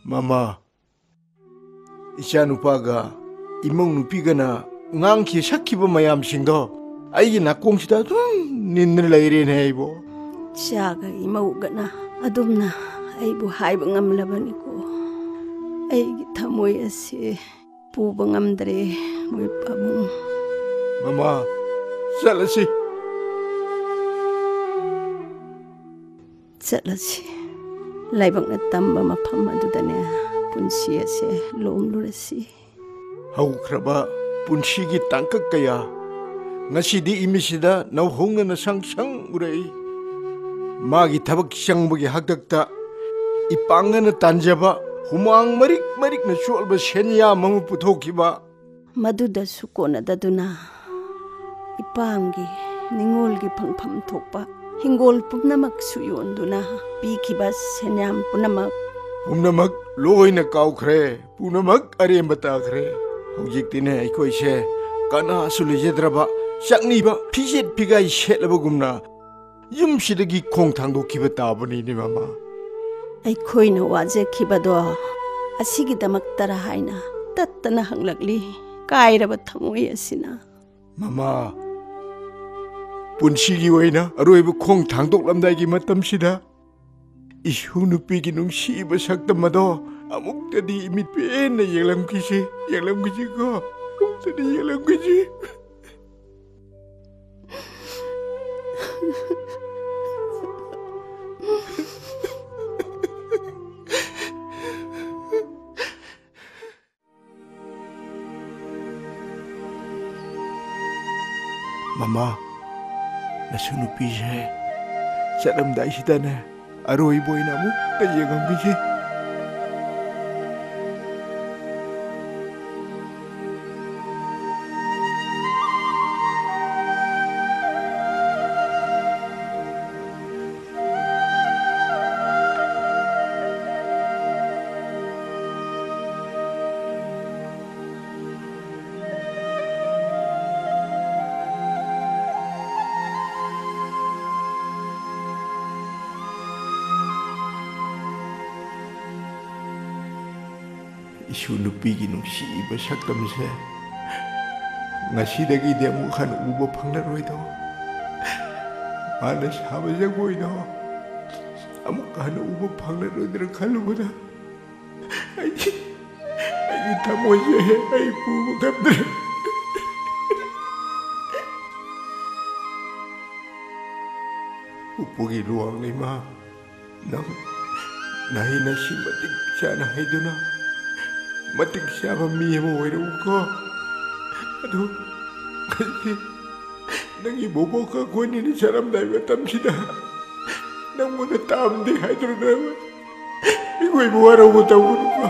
ꯃꯃꯥ, ꯏꯆꯥꯅꯨꯄꯥꯒ ꯏꯃꯧ ꯅꯨꯄꯤꯒꯅ ꯉꯥꯡꯈꯤ ꯁꯛꯈꯤꯕ ꯃꯌꯥꯝꯁꯤꯡꯗꯣ ꯑꯩꯒꯤ ꯅꯥꯀꯣꯡꯁꯤꯗ ꯑꯗꯨꯝ ꯅꯤꯟꯗꯨꯅ ꯂꯩꯔꯦꯅꯦ ꯑꯩꯕꯣ꯫ ꯏꯆꯥꯒ ꯏꯃꯧꯒꯅ ꯑꯗꯨꯝꯅ ꯑꯩꯕꯨ ꯍꯥꯏꯕ ꯉꯝꯂꯕꯅꯤꯀꯣ꯫ ꯑꯩꯒꯤ ꯊꯃꯣꯏ ꯑꯁꯤ ꯄꯨꯕ ꯉꯝꯗ꯭ꯔꯦ, ꯃꯣꯏ ꯄꯥꯕꯨꯡ꯫ ꯃꯃꯥ, ꯆꯠꯂꯁꯤ꯫ ꯆꯠꯂꯁꯤ꯫ ꯂꯥꯏꯕꯛꯅ ꯇꯝꯕ ꯃꯐꯝ ꯑꯗꯨꯗꯅꯦ ꯄꯨꯟꯁꯤ ꯑꯁꯦ ꯂꯣꯝꯂꯨꯔꯁꯤ꯫ ꯍꯧꯈ꯭ꯔꯕ ꯄꯨꯟꯁꯤꯒꯤ ꯇꯥꯡꯀꯛ ꯀꯌꯥ ꯉꯁꯤꯗꯤ ꯏꯃꯤꯠꯁꯤꯗ ꯅꯧꯍꯧꯅꯅ ꯁꯪ ꯁꯪ ꯎꯔꯛꯏ꯫ ꯃꯥꯒꯤ ꯊꯕꯛ ꯆꯪꯕꯒꯤ ꯍꯥꯛꯇꯛꯇ ꯏꯄꯥꯡꯒꯅ ꯇꯥꯟꯖꯕ ꯍꯨꯃꯥꯡ ꯃꯔꯤꯛ ꯃꯔꯤꯛꯅ ꯆꯣꯠꯂꯕ ꯁꯦꯟꯌꯥꯝ ꯑꯃ ꯄꯨꯊꯣꯛꯈꯤꯕ꯫ ꯃꯗꯨꯗꯁꯨ ꯀꯣꯟꯅꯗꯗꯨꯅ ꯏꯄꯥꯝꯒꯤ ꯅꯤꯡꯉꯣꯜꯒꯤ ꯐꯪꯐꯝ ꯊꯣꯛꯄ ꯍꯤꯡꯒꯣꯜ ꯄꯨꯝꯅꯃꯛꯁꯨ ꯌꯣꯟꯗꯨꯅ ꯄꯤꯈꯤꯕ ꯁꯦꯟꯌꯥꯝ ꯄꯨꯝꯅꯃꯛ꯫ ꯄꯨꯝꯅꯃꯛ ꯂꯣꯏꯅ ꯀꯥꯎꯈ꯭ꯔꯦ, ꯄꯨꯝꯅꯃꯛ ꯑꯔꯦꯝꯕ ꯇꯥꯈ꯭ꯔꯦ꯫ ꯍꯧꯖꯤꯛꯇꯤꯅꯦ ꯑꯩꯈꯣꯏꯁꯦ ꯀꯅꯥꯁꯨ ꯂꯩꯖꯗ꯭ꯔꯕ ꯆꯥꯛꯅꯤꯕ ꯐꯤꯖꯦꯠ ꯐꯤꯒꯥꯏ ꯁꯦꯠꯂꯕꯒꯨꯝꯅ ꯌꯨꯝꯁꯤꯗꯒꯤ ꯈꯣꯡ ꯊꯥꯡꯗꯣꯛꯈꯤꯕ ꯇꯥꯕꯅꯤꯅꯦ ꯃꯃꯥ꯫ ꯑꯩꯈꯣꯏꯅ ꯋꯥꯖꯈꯤꯕꯗꯣ ꯑꯁꯤꯒꯤꯗꯃꯛꯇꯔ ꯍꯥꯏꯅ ꯇꯠꯇꯅ ꯍꯪꯂꯛꯂꯤ ꯀꯥꯏꯔꯕ ꯊꯃꯣꯏ ꯑꯁꯤꯅ꯫ ꯃꯃꯥ, ꯄꯨꯟꯁꯤꯒꯤ ꯑꯣꯏꯅ ꯑꯔꯣꯏꯕ ꯈꯣꯡ ꯊꯥꯡꯗꯣꯛꯂꯝꯗꯥꯏꯒꯤ ꯃꯇꯝꯁꯤꯗ ꯏꯁꯨ ꯅꯨꯄꯤꯒꯤ ꯅꯨꯡꯁꯤꯕ ꯁꯛꯇꯝ ꯑꯗꯣ ꯑꯃꯨꯛꯇꯗꯤ ꯏꯃꯤꯠ ꯄꯦꯟꯅ ꯌꯦꯡꯂꯝꯈꯤꯁꯤ, ꯌꯦꯡꯂꯝꯈꯤꯁꯤꯀꯣ, ꯑꯃꯨꯛꯇꯗꯤ ꯌꯦꯡꯂꯝꯈꯤꯁꯤ꯫ ꯃꯃꯥ, ꯅꯁꯨ ꯅꯨꯄꯤꯁꯦ ꯆꯠꯂꯝꯗꯥꯏꯁꯤꯗꯅꯦ ꯑꯔꯣꯏꯕ ꯑꯣꯏꯅ ꯑꯃꯨꯛꯇ ꯌꯦꯡꯉꯝꯈꯤꯁꯤ꯫ ꯏꯁꯨ ꯅꯨꯄꯤꯒꯤ ꯅꯨꯡꯁꯤꯕ ꯁꯛꯇꯝꯁꯦ ꯉꯁꯤꯗꯒꯤꯗꯤ ꯑꯃꯨꯛ ꯍꯟꯅ ꯎꯕ ꯐꯪꯂꯔꯣꯏꯗꯣ꯫ ꯃꯥꯅ ꯁꯥꯕ ꯖꯒꯣꯏꯗꯣ ꯑꯃꯨꯛ ꯍꯟꯅ ꯎꯕ ꯐꯪꯂꯔꯣꯏꯗ꯭ꯔꯥ ꯈꯜꯂꯨꯕꯗ ꯑꯩꯒꯤ, ꯑꯩꯒꯤ ꯊꯃꯣꯏꯁꯦ ꯑꯩ ꯄꯨꯕ ꯉꯝꯗ꯭ꯔꯦ꯫ ꯎꯄꯨꯒꯤ ꯂꯨꯋꯥꯡ ꯂꯩꯃ, ꯅꯪ ꯅꯍꯩ ꯅꯁꯤꯡ ꯃꯇꯤꯛ ꯆꯥꯅ ꯍꯩꯗꯨꯅ ꯃꯇꯤꯛ ꯆꯥꯕ ꯃꯤ ꯑꯃ ꯑꯣꯏꯔꯛꯎꯀꯣ꯫ ꯑꯗꯨ ꯉꯁꯤ ꯅꯪꯒꯤ ꯕꯣꯕꯣꯛꯀ ꯑꯩꯈꯣꯏꯅꯤꯅ ꯆꯠꯂꯝꯗꯥꯏ ꯃꯇꯝꯁꯤꯗ ꯅꯪꯉꯣꯟꯗ ꯇꯥꯝꯗꯦ ꯍꯥꯏꯗꯨꯅ ꯑꯩꯈꯣꯏꯕꯨ ꯋꯥꯔꯧꯕ ꯇꯧꯒꯅꯨꯀꯣ꯫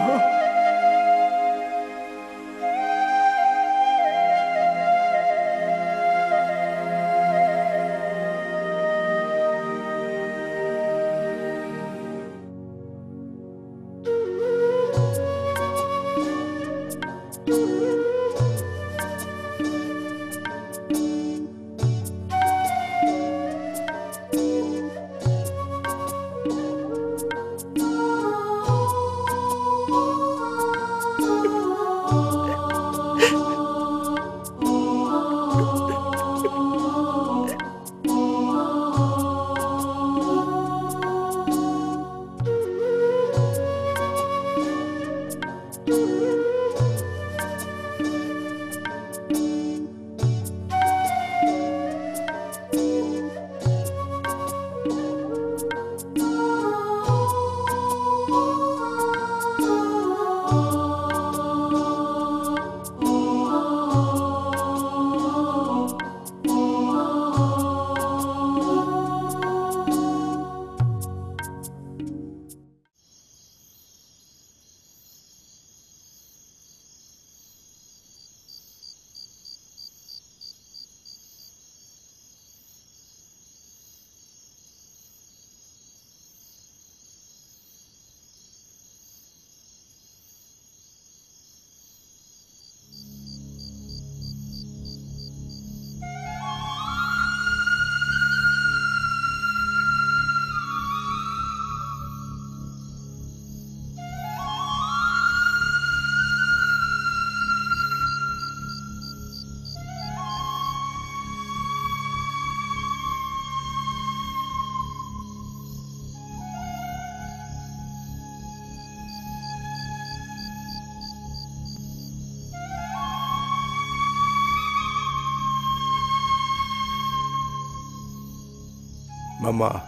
ꯑꯃ,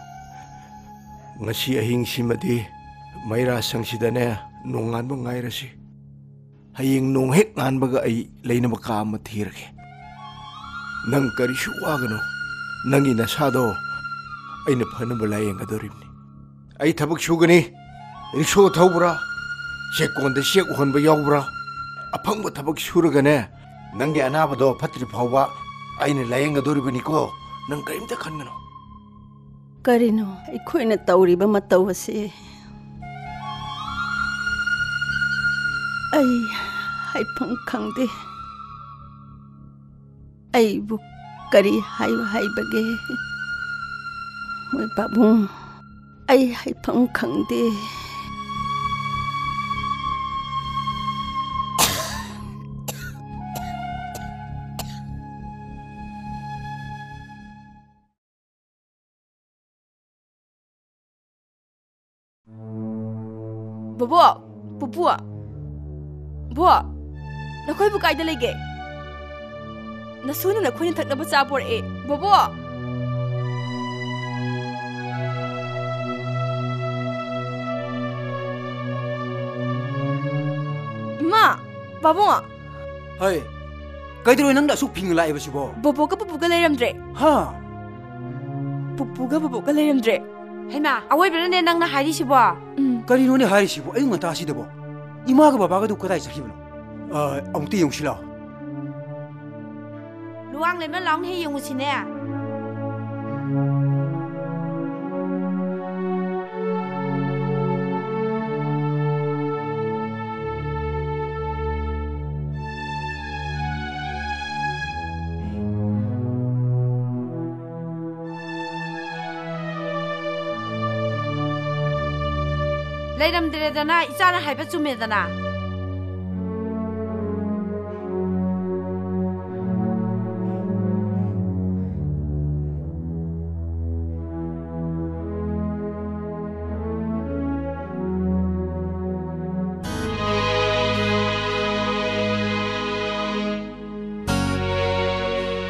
ꯉꯁꯤ ꯑꯍꯤꯡꯁꯤꯃꯗꯤ ꯃꯩꯔꯥ ꯁꯪꯁꯤꯗꯅꯦ ꯅꯣꯡꯉꯥꯟꯕ ꯉꯥꯏꯔꯁꯤ꯫ ꯍꯌꯦꯡ ꯅꯣꯡ ꯍꯦꯛ ꯉꯥꯟꯕꯒ ꯑꯩ ꯂꯩꯅꯕ ꯀꯥ ꯑꯃ ꯊꯤꯔꯒꯦ꯫ ꯅꯪ ꯀꯔꯤꯁꯨ ꯋꯥꯒꯅꯨ꯫ ꯅꯪꯒꯤ ꯅꯁꯥꯗꯣ ꯑꯩꯅ ꯐꯅꯕ ꯂꯥꯌꯦꯡꯒꯗꯧꯔꯤꯕꯅꯤ꯫ ꯑꯩ ꯊꯕꯛ ꯁꯨꯒꯅꯤ꯫ ꯔꯤꯛꯁꯣ ꯊꯧꯕ꯭ꯔꯥ? ꯆꯦꯛꯀꯣꯟꯗ ꯆꯦꯛ ꯍꯣꯟꯕ ꯌꯥꯎꯕ꯭ꯔꯥ? ꯑꯐꯪꯕ ꯊꯕꯛ ꯁꯨꯔꯒꯅꯦ, ꯅꯪꯒꯤ ꯑꯅꯥꯕꯗꯣ ꯐꯠꯇ꯭ꯔꯤ ꯐꯥꯎꯕ ꯑꯩꯅ ꯂꯥꯌꯦꯡꯒꯗꯧꯔꯤꯕꯅꯤꯀꯣ꯫ ꯅꯪ ꯀꯔꯤꯝꯇ ꯈꯟꯒꯅꯨ꯫ ꯀꯔꯤꯅꯣ ꯑꯩꯈꯣꯏꯅ ꯇꯧꯔꯤꯕ ꯃꯇꯧ ꯑꯁꯤ? ꯑꯩ ꯍꯥꯏꯐꯝ ꯈꯪꯗꯦ꯫ ꯑꯩꯕꯨ ꯀꯔꯤ ꯍꯥꯏꯌꯨ ꯍꯥꯏꯕꯒꯦ? ꯃꯣꯏ ꯄꯥꯕꯨꯡ, ꯑꯩ ꯍꯥꯏꯐꯝ ꯈꯪꯗꯦ꯫ ꯕꯣꯕꯣꯛ, ꯄꯨꯄꯨ, ꯕꯣ, ꯅꯈꯣꯏꯕꯨ ꯀꯥꯏꯗ ꯂꯩꯒꯦ? ꯅꯁꯨꯅ ꯅꯈꯣꯏꯅ ꯊꯛꯅꯕ ꯆꯥ ꯄꯣꯔꯛꯑꯦ, ꯕꯣꯕꯣꯛ꯫ ꯏꯃꯥ, ꯄꯥꯕꯨꯡ꯫ ꯍꯩ, ꯀꯩꯗꯧꯔꯦ ꯅꯪꯅ ꯑꯁꯨꯛ ꯐꯤꯡꯅ ꯂꯥꯛꯏꯕꯁꯤꯕꯣ? ꯕꯣꯕꯣꯛꯀ ꯄꯨꯄꯨꯒ ꯂꯩꯔꯝꯗ꯭ꯔꯦ꯫ ꯍꯥ? ꯄꯨꯄꯨꯒ ꯕꯣꯕꯣꯛꯀ ꯂꯩꯔꯝꯗ꯭ꯔꯦ꯫ ꯍꯩꯃꯥ, ꯑꯋꯣꯏꯕꯅꯅꯦ ꯅꯪꯅ ꯍꯥꯏꯔꯤꯁꯤꯕꯣ? ꯎꯝ꯫ ꯀꯔꯤꯅꯣꯅꯦ ꯍꯥꯏꯔꯤꯁꯤꯕꯣ ꯑꯌꯨꯛ ꯉꯟꯇꯥꯁꯤꯗꯕꯣ? ꯏꯃꯥꯒ ꯕꯕꯥꯒꯗꯨ ꯀꯗꯥꯏ ꯆꯠꯈꯤꯕꯅꯣ? ꯑ, ꯑꯃꯨꯛꯇ ꯌꯦꯡꯉꯨꯁꯤ ꯂꯥꯎ꯫ ꯂꯨꯋꯥꯡ ꯂꯩꯃ, ꯂꯥꯎꯅ ꯍꯦꯛ ꯌꯦꯡꯉꯨꯁꯤꯅꯦ꯫ ꯂꯩꯔꯝꯗ꯭ꯔꯦꯗꯅ, ꯏꯆꯥꯅ ꯍꯥꯏꯕ ꯆꯨꯝꯃꯦꯗꯅ꯫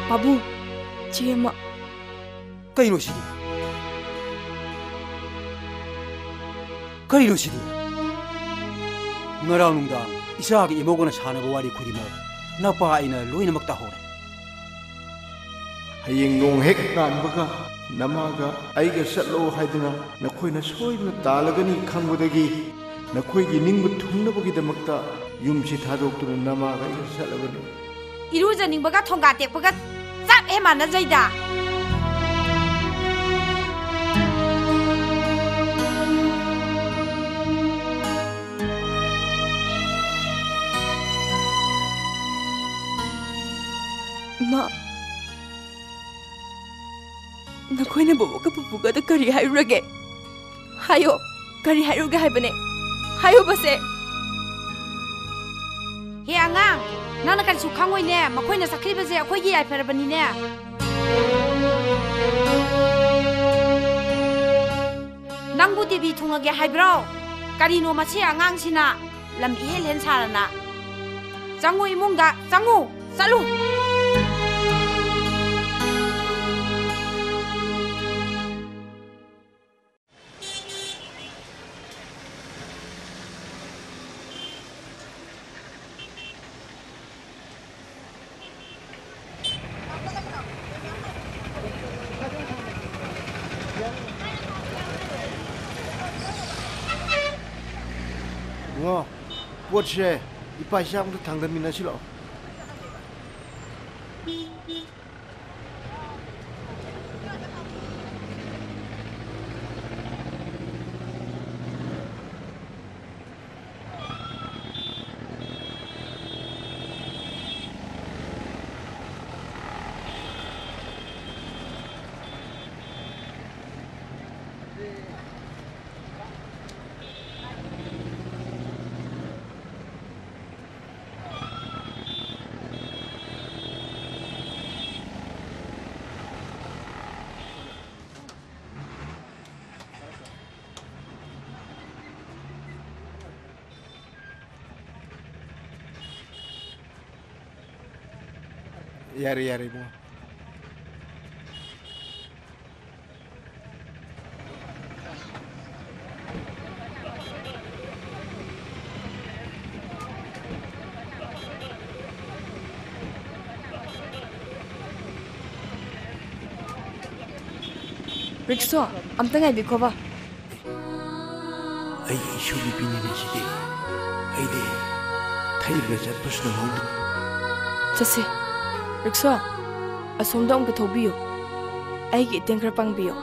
ꯄꯥꯕꯨꯡ, ꯆꯦ ꯑꯃ꯫ ꯀꯩꯅꯣ ꯁꯤꯗꯤ? ꯀꯩꯅꯣ ꯁꯤꯗꯤ? ꯉꯔꯥꯡ ꯅꯨꯡꯗꯥꯡ ꯏꯆꯥꯒꯤ ꯏꯃꯧꯒꯅ ꯁꯥꯟꯅꯕ ꯋꯥꯔꯤ ꯈꯨꯗꯤꯡꯃꯛ ꯅꯄꯥ ꯑꯩꯅ ꯂꯣꯏꯅꯃꯛ ꯇꯥꯍꯧꯔꯦ꯫ ꯍꯌꯦꯡ ꯅꯣꯡ ꯍꯦꯛ ꯉꯥꯟꯕꯒ ꯅꯃꯥꯒ ꯑꯩꯒ ꯆꯠꯂꯣ ꯍꯥꯏꯗꯨꯅ ꯅꯈꯣꯏꯅ ꯁꯣꯏꯗꯅ ꯇꯥꯜꯂꯒꯅꯤ ꯈꯪꯕꯗꯒꯤ ꯅꯈꯣꯏꯒꯤ ꯅꯤꯡꯕ ꯊꯨꯡꯅꯕꯒꯤꯗꯃꯛꯇ ꯌꯨꯝꯁꯤ ꯊꯥꯗꯣꯛꯇꯨꯅ ꯅꯃꯥꯒ ꯑꯩꯒ ꯆꯠꯂꯕꯅꯤ꯫ ꯏꯔꯨꯖꯅꯤꯡꯕꯒ ꯊꯣꯡꯒꯥ ꯇꯦꯛꯄꯒ ꯆꯞ ꯍꯦꯛ ꯃꯥꯟꯅꯖꯩꯗ꯫ ꯏꯃꯥ, ꯅꯈꯣꯏꯅ ꯕꯣꯕꯣꯛꯀ ꯄꯨꯄꯨꯒꯗ ꯀꯔꯤ ꯍꯥꯏꯔꯨꯔꯒꯦ? ꯍꯥꯏꯌꯣ, ꯀꯔꯤ ꯍꯥꯏꯔꯨꯒꯦ ꯍꯥꯏꯕꯅꯦ? ꯍꯥꯏꯌꯣꯕꯁꯦ꯫ ꯍꯦ ꯑꯉꯥꯡ, ꯅꯪꯅ ꯀꯔꯤꯁꯨ ꯈꯪꯉꯣꯏꯅꯦ꯫ ꯃꯈꯣꯏꯅ ꯆꯠꯈ꯭ꯔꯤꯕꯁꯦ ꯑꯩꯈꯣꯏꯒꯤ ꯌꯥꯏꯐꯔꯕꯅꯤꯅꯦ꯫ ꯅꯪꯕꯨ ꯇꯤꯚꯤ ꯊꯨꯡꯉꯒꯦ ꯍꯥꯏꯕ꯭ꯔꯣ? ꯀꯔꯤꯅꯣ ꯃꯁꯤ ꯑꯉꯥꯡꯁꯤꯅ ꯂꯝ ꯏꯍꯦꯟ ꯍꯦꯟ ꯁꯥꯔꯅ꯫ ꯆꯪꯉꯨ ꯏꯃꯨꯡꯗ, ꯆꯪꯉꯨ, ꯆꯠꯂꯨ꯫ ꯏꯕꯨꯡꯉꯣ, ꯄꯣꯠꯁꯦ ꯏꯄꯥ ꯏꯆꯥ ꯑꯝꯇ ꯊꯥꯡꯗꯃꯤꯟꯅꯁꯤ ꯂꯥꯛꯑꯣ꯫ ꯌꯥꯔꯦ, ꯌꯥꯔꯦ, ꯏꯕꯨꯡꯉꯣ꯫ ꯔꯤꯛꯁꯣ, ꯑꯝꯇ ꯉꯥꯏꯕꯤꯈꯣꯕ꯫ ꯑꯩꯒꯤ ꯏꯁꯨ ꯅꯨꯄꯤꯅꯤꯅꯦ ꯁꯤꯗꯤ꯫ ꯑꯩꯗꯤ ꯊꯩꯔꯒ ꯆꯠꯄꯁꯨ ꯅꯪꯍꯧꯗꯦ꯫ ꯆꯠꯁꯦ꯫ ꯔꯤꯛꯁꯣ, ꯑꯁꯣꯝꯗ ꯑꯃꯨꯛꯇ ꯊꯧꯕꯤꯌꯨ꯫ ꯑꯩꯒꯤ ꯏꯇꯦꯡ ꯈꯔ ꯄꯥꯡꯕꯤꯌꯨ꯫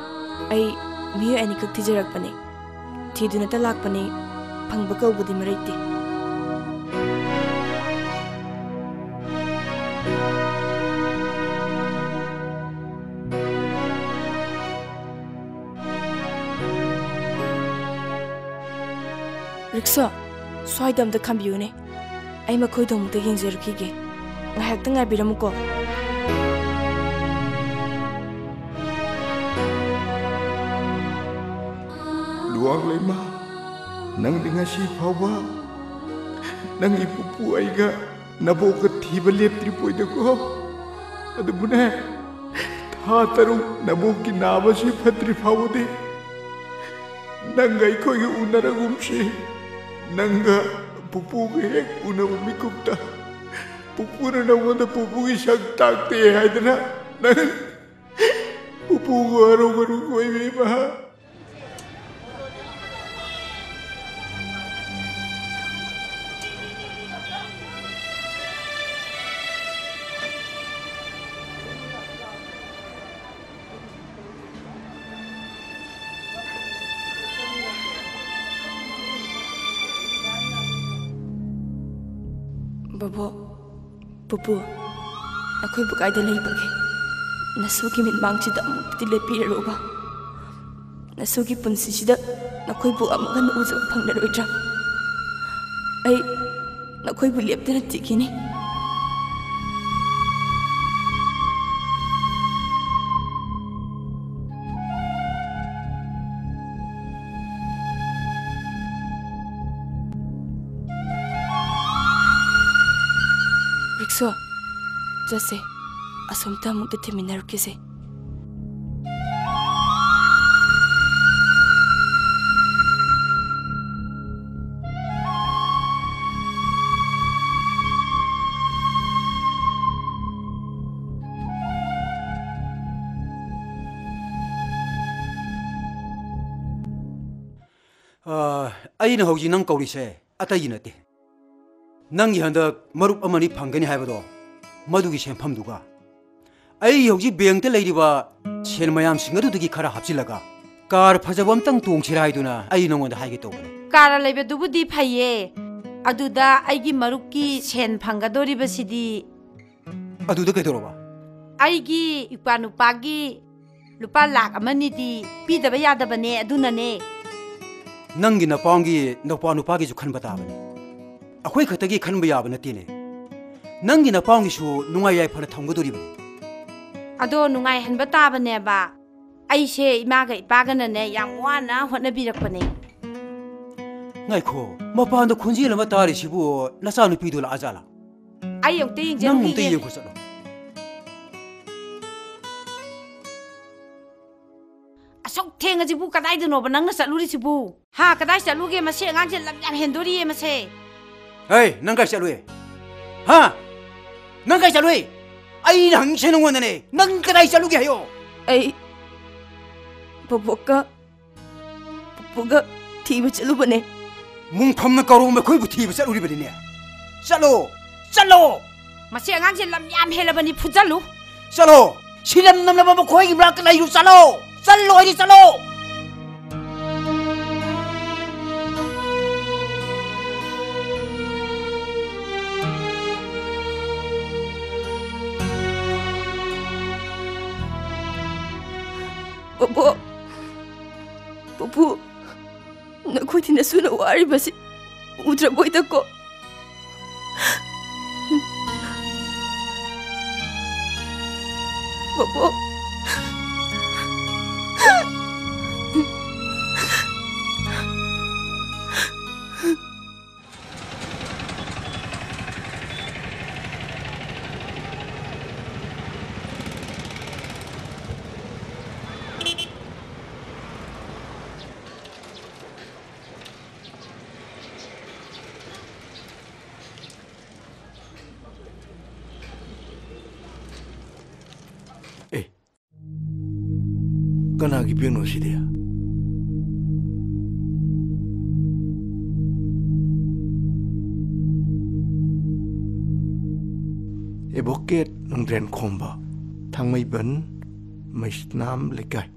ꯑꯩ ꯃꯤꯑꯣꯏ ꯑꯅꯤꯈꯛ ꯊꯤꯖꯔꯛꯄꯅꯤ꯫ ꯊꯤꯗꯨꯅꯇ ꯂꯥꯛꯄꯅꯤ꯫ ꯐꯪꯕ ꯀꯧꯕꯗꯤ ꯃꯔꯩꯇꯦ꯫ ꯔꯤꯛꯁꯣ, ꯁ꯭ꯋꯥꯏꯗ ꯑꯝꯇ ꯈꯥꯝꯕꯤꯌꯨꯅꯦ꯫ ꯑꯩ ꯃꯈꯣꯏꯗꯣ ꯑꯃꯨꯛꯇ ꯌꯦꯡꯖꯔꯨꯈꯤꯒꯦ꯫ ꯉꯥꯏꯍꯥꯛꯇ ꯉꯥꯏꯕꯤꯔꯝꯃꯨꯀꯣ꯫ ꯂꯨꯋꯥꯡꯂꯩꯃ, ꯅꯪꯗꯤ ꯉꯁꯤ ꯐꯥꯎꯕ ꯅꯪꯒꯤ ꯄꯨꯄꯨ ꯑꯩꯒ ꯅꯕꯣꯛꯀ ꯊꯤꯕ ꯂꯦꯞꯇ꯭ꯔꯤꯕꯣꯏꯗꯀꯣ꯫ ꯑꯗꯨꯕꯨꯅꯦ, ꯊꯥ ꯇꯔꯨꯛ ꯅꯕꯣꯛꯀꯤ ꯅꯥꯕꯁꯤ ꯐꯠꯇ꯭ꯔꯤ ꯐꯥꯎꯕꯗꯤ ꯅꯪꯒ ꯑꯩꯈꯣꯏꯒ ꯎꯅꯔꯒꯨꯝꯁꯤ꯫ ꯅꯪꯒ ꯄꯨꯄꯨꯒ ꯍꯦꯛ ꯎꯅꯕ ꯃꯤꯀꯨꯞꯇ ꯄꯨꯄꯨꯅ ꯅꯉꯣꯟꯗ ꯄꯨꯄꯨꯒꯤ ꯁꯛ ꯇꯥꯛꯇꯦ ꯍꯥꯏꯗꯅ ꯅꯪ ꯄꯨꯄꯨꯒ ꯍꯔꯧ ꯍꯔꯧ ꯀꯣꯏꯕꯤꯕ꯫ ꯕꯣꯕꯣꯛ, ꯄꯨꯄꯨ, ꯅꯈꯣꯏꯕꯨ ꯀꯥꯏꯗ ꯂꯩꯕꯒꯦ? ꯅꯁꯨꯒꯤ ꯃꯤꯠꯃꯥꯡꯁꯤꯗ ꯑꯃꯨꯛꯇꯗꯤ ꯂꯦꯞꯄꯤꯔꯔꯨꯕ꯫ ꯅꯁꯨꯒꯤ ꯄꯨꯟꯁꯤꯁꯤꯗ ꯅꯈꯣꯏꯕꯨ ꯑꯃꯨꯛ ꯍꯟꯅ ꯎꯖꯕ ꯐꯪꯂꯔꯣꯏꯗ꯭ꯔꯥ? ꯑꯩ ꯅꯈꯣꯏꯕꯨ ꯂꯦꯞꯇꯅ ꯊꯤꯈꯤꯅꯤ꯫ ꯔꯤꯛꯁꯣ, ꯆꯠꯁꯦ꯫ ꯑꯁꯣꯝꯗ ꯑꯃꯨꯛꯇ ꯊꯤꯃꯤꯟꯅꯔꯨꯈꯤꯁꯦ꯫ ꯑ, ꯑꯩꯅ ꯍꯧꯖꯤꯛ ꯅꯪ ꯀꯧꯔꯤꯁꯦ ꯑꯇꯩꯒꯤ ꯅꯠꯇꯦ꯫ ꯅꯪꯒꯤ ꯍꯟꯗꯛ ꯃꯔꯨꯞ ꯑꯃꯅꯤ ꯐꯪꯒꯅꯤ ꯍꯥꯏꯕꯗꯣ, ꯃꯗꯨꯒꯤ ꯁꯦꯟꯐꯝꯗꯨꯒ ꯑꯩ ꯍꯧꯖꯤꯛ ꯕꯦꯡꯛꯇ ꯂꯩꯔꯤꯕ ꯁꯦꯟ ꯃꯌꯥꯝꯁꯤꯡ ꯑꯗꯨꯗꯒꯤ ꯈꯔ ꯍꯥꯞꯆꯤꯜꯂꯒ ꯀꯥꯔ ꯐꯖꯕ ꯑꯝꯇꯪ ꯇꯣꯡꯁꯤꯔꯥ ꯍꯥꯏꯗꯨꯅ ꯑꯩ ꯅꯉꯣꯟꯗ ꯍꯥꯏꯒꯦ ꯇꯧꯕꯅꯤ꯫ ꯀꯥꯔ ꯂꯩꯕꯗꯨꯕꯨꯗꯤ ꯐꯩꯌꯦ, ꯑꯗꯨꯗ ꯑꯩꯒꯤ ꯃꯔꯨꯞꯀꯤ ꯁꯦꯟ ꯐꯪꯒꯗꯣꯔꯤꯕꯁꯤꯗꯤ꯫ ꯑꯗꯨꯗ ꯀꯩꯗꯧꯔꯕ? ꯑꯩꯒꯤ ꯏꯄ꯭ꯋꯥ ꯅꯨꯄꯥꯒꯤ ꯂꯨꯄꯥ ꯂꯥꯛ ꯑꯃꯅꯤꯗꯤ ꯄꯤꯗꯕ ꯌꯥꯗꯕꯅꯦ, ꯑꯗꯨꯅꯅꯦ꯫ ꯅꯪꯒꯤ ꯅꯄꯥꯝꯒꯤ ꯅꯄꯥ ꯅꯨꯄꯥꯒꯤꯁꯨ ꯈꯟꯕ ꯇꯥꯕꯅꯤ꯫ ꯑꯩꯈꯣꯏ ꯈꯛꯇꯒꯤ ꯈꯟꯕ ꯌꯥꯕ ꯅꯠꯇꯦꯅꯦ꯫ ꯅꯪꯒꯤ ꯅꯄꯥꯝꯒꯤꯁꯨ ꯅꯨꯡꯉꯥꯏ ꯌꯥꯏꯐꯅ ꯊꯝꯒꯗꯣꯔꯤꯕꯅꯤ꯫ ꯑꯗꯣ ꯅꯨꯡꯉꯥꯏꯍꯟꯕ ꯇꯥꯕꯅꯦꯕ꯫ ꯑꯩꯁꯦ ꯏꯃꯥꯒ ꯏꯄꯥꯒꯅꯅꯦ ꯌꯥꯝ ꯋꯥꯅ ꯍꯣꯠꯅꯕꯤꯔꯛꯄꯅꯦ꯫ ꯉꯥꯏꯈꯣ, ꯃꯄꯥꯟꯗ ꯈꯣꯟꯖꯦꯜ ꯑꯃ ꯇꯥꯔꯤꯁꯤꯕꯨ ꯅꯆꯥꯅꯨꯄꯤꯗꯣ ꯂꯥꯛꯑꯖꯥꯠꯂꯥ? ꯑꯩ ꯑꯃꯨꯛꯇ ꯅꯪ ꯑꯃꯨꯛꯇ ꯌꯦꯡꯖꯔꯨꯈꯤꯒꯦ꯫ ꯌꯦꯡꯈꯣ ꯆꯠꯂꯣ꯫ ꯑꯁꯨꯛ ꯊꯦꯡꯉꯁꯤꯕꯨ ꯀꯗꯥꯏꯗꯅꯣꯕ ꯅꯪꯅ ꯆꯠꯂꯨꯔꯤꯁꯤꯕꯨ? ꯍꯥ, ꯀꯗꯥꯏ ꯆꯠꯂꯨꯒꯦ? ꯃꯁꯤ ꯑꯉꯥꯡꯁꯦ ꯂꯝ ꯌꯥꯝ ꯍꯦꯟꯗꯣꯔꯤꯌꯦ ꯃꯁꯦ꯫ ꯍꯦ, ꯅꯪ ꯀꯥꯏ ꯆꯠꯂꯨꯏ? ꯍꯥ? ꯅꯪ ꯀꯥꯏ ꯆꯠꯂꯨꯏ? ꯑꯩꯅ ꯍꯪꯉꯤꯁꯦ ꯅꯉꯣꯟꯗꯅꯦ꯫ ꯅꯪ ꯀꯗꯥꯏ ꯆꯠꯂꯨꯒꯦ ꯍꯥꯏꯌꯣ? ꯑꯩ ꯕꯣꯕꯣꯛꯀ ꯄꯨꯄꯨꯒ ꯊꯤꯕ ꯆꯠꯂꯨꯕꯅꯦ꯫ ꯃꯨꯡꯐꯝꯅ ꯀꯧꯔꯣ ꯃꯈꯣꯏꯕꯨ ꯊꯤꯕ ꯆꯠꯂꯨꯔꯤꯕꯅꯤꯅꯦ꯫ ꯆꯠꯂꯣ! ꯆꯠꯂꯣ! ꯃꯁꯤ ꯑꯉꯥꯡꯁꯦ ꯂꯝ ꯌꯥꯝ ꯍꯦꯜꯂꯕꯅꯤ, ꯐꯨꯖꯜꯂꯨ꯫ ꯆꯠꯂꯣ! ꯁꯤꯔꯝ ꯅꯝꯂꯕ ꯃꯈꯣꯏꯒꯤ ꯃꯅꯥꯛꯇ ꯂꯩꯔꯨ꯫ ꯆꯠꯂꯣ! ꯆꯠꯂꯣ ꯍꯥꯏꯗꯤ ꯆꯠꯂꯣ! ꯕꯣꯕꯣꯛ, ꯄꯨꯄꯨ, ꯅꯈꯣꯏꯗꯤ ꯅꯁꯨꯅ ꯋꯥꯔꯤꯕꯁꯤ ꯎꯗ꯭ꯔꯕꯣꯏꯗꯀꯣ? ꯕꯣꯕꯣꯛ꯫ ꯑꯦ, ꯀꯅꯥꯒꯤ ꯕꯦꯒꯅꯣ ꯁꯤꯗꯤ? ꯑꯦꯗꯚꯣꯀꯦꯠ ꯅꯣꯡꯗ꯭ꯔꯦꯟ ꯈꯣꯝꯕ, ꯊꯥꯡꯃꯩꯕꯟ ꯃꯩꯁꯅꯥꯝ ꯂꯩꯀꯥꯏ꯫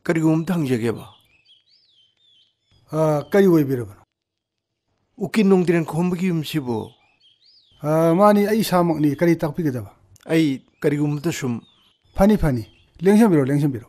ꯀꯔꯤꯒꯨꯝꯕ ꯑꯝꯇ ꯍꯪꯖꯒꯦꯕ꯫ ꯑ, ꯀꯔꯤ ꯑꯣꯏꯕꯤꯔꯕꯅꯣ? ꯎꯀꯤꯜ ꯅꯣꯡꯗ꯭ꯔꯦꯟ ꯈꯣꯝꯕꯒꯤ ꯌꯨꯝꯁꯤꯕꯨ? ꯑ, ꯃꯥꯅꯤ, ꯑꯩ ꯏꯁꯥꯃꯛꯅꯤ꯫ ꯀꯔꯤ ꯇꯥꯛꯄꯤꯒꯗꯕ? ꯑꯩ ꯀꯔꯤꯒꯨꯝꯕꯗ ꯁꯨꯝ ꯐꯅꯤ, ꯐꯅꯤ꯫ ꯂꯦꯡꯁꯤꯟꯕꯤꯔꯣ, ꯂꯦꯡꯁꯤꯟꯕꯤꯔꯣ꯫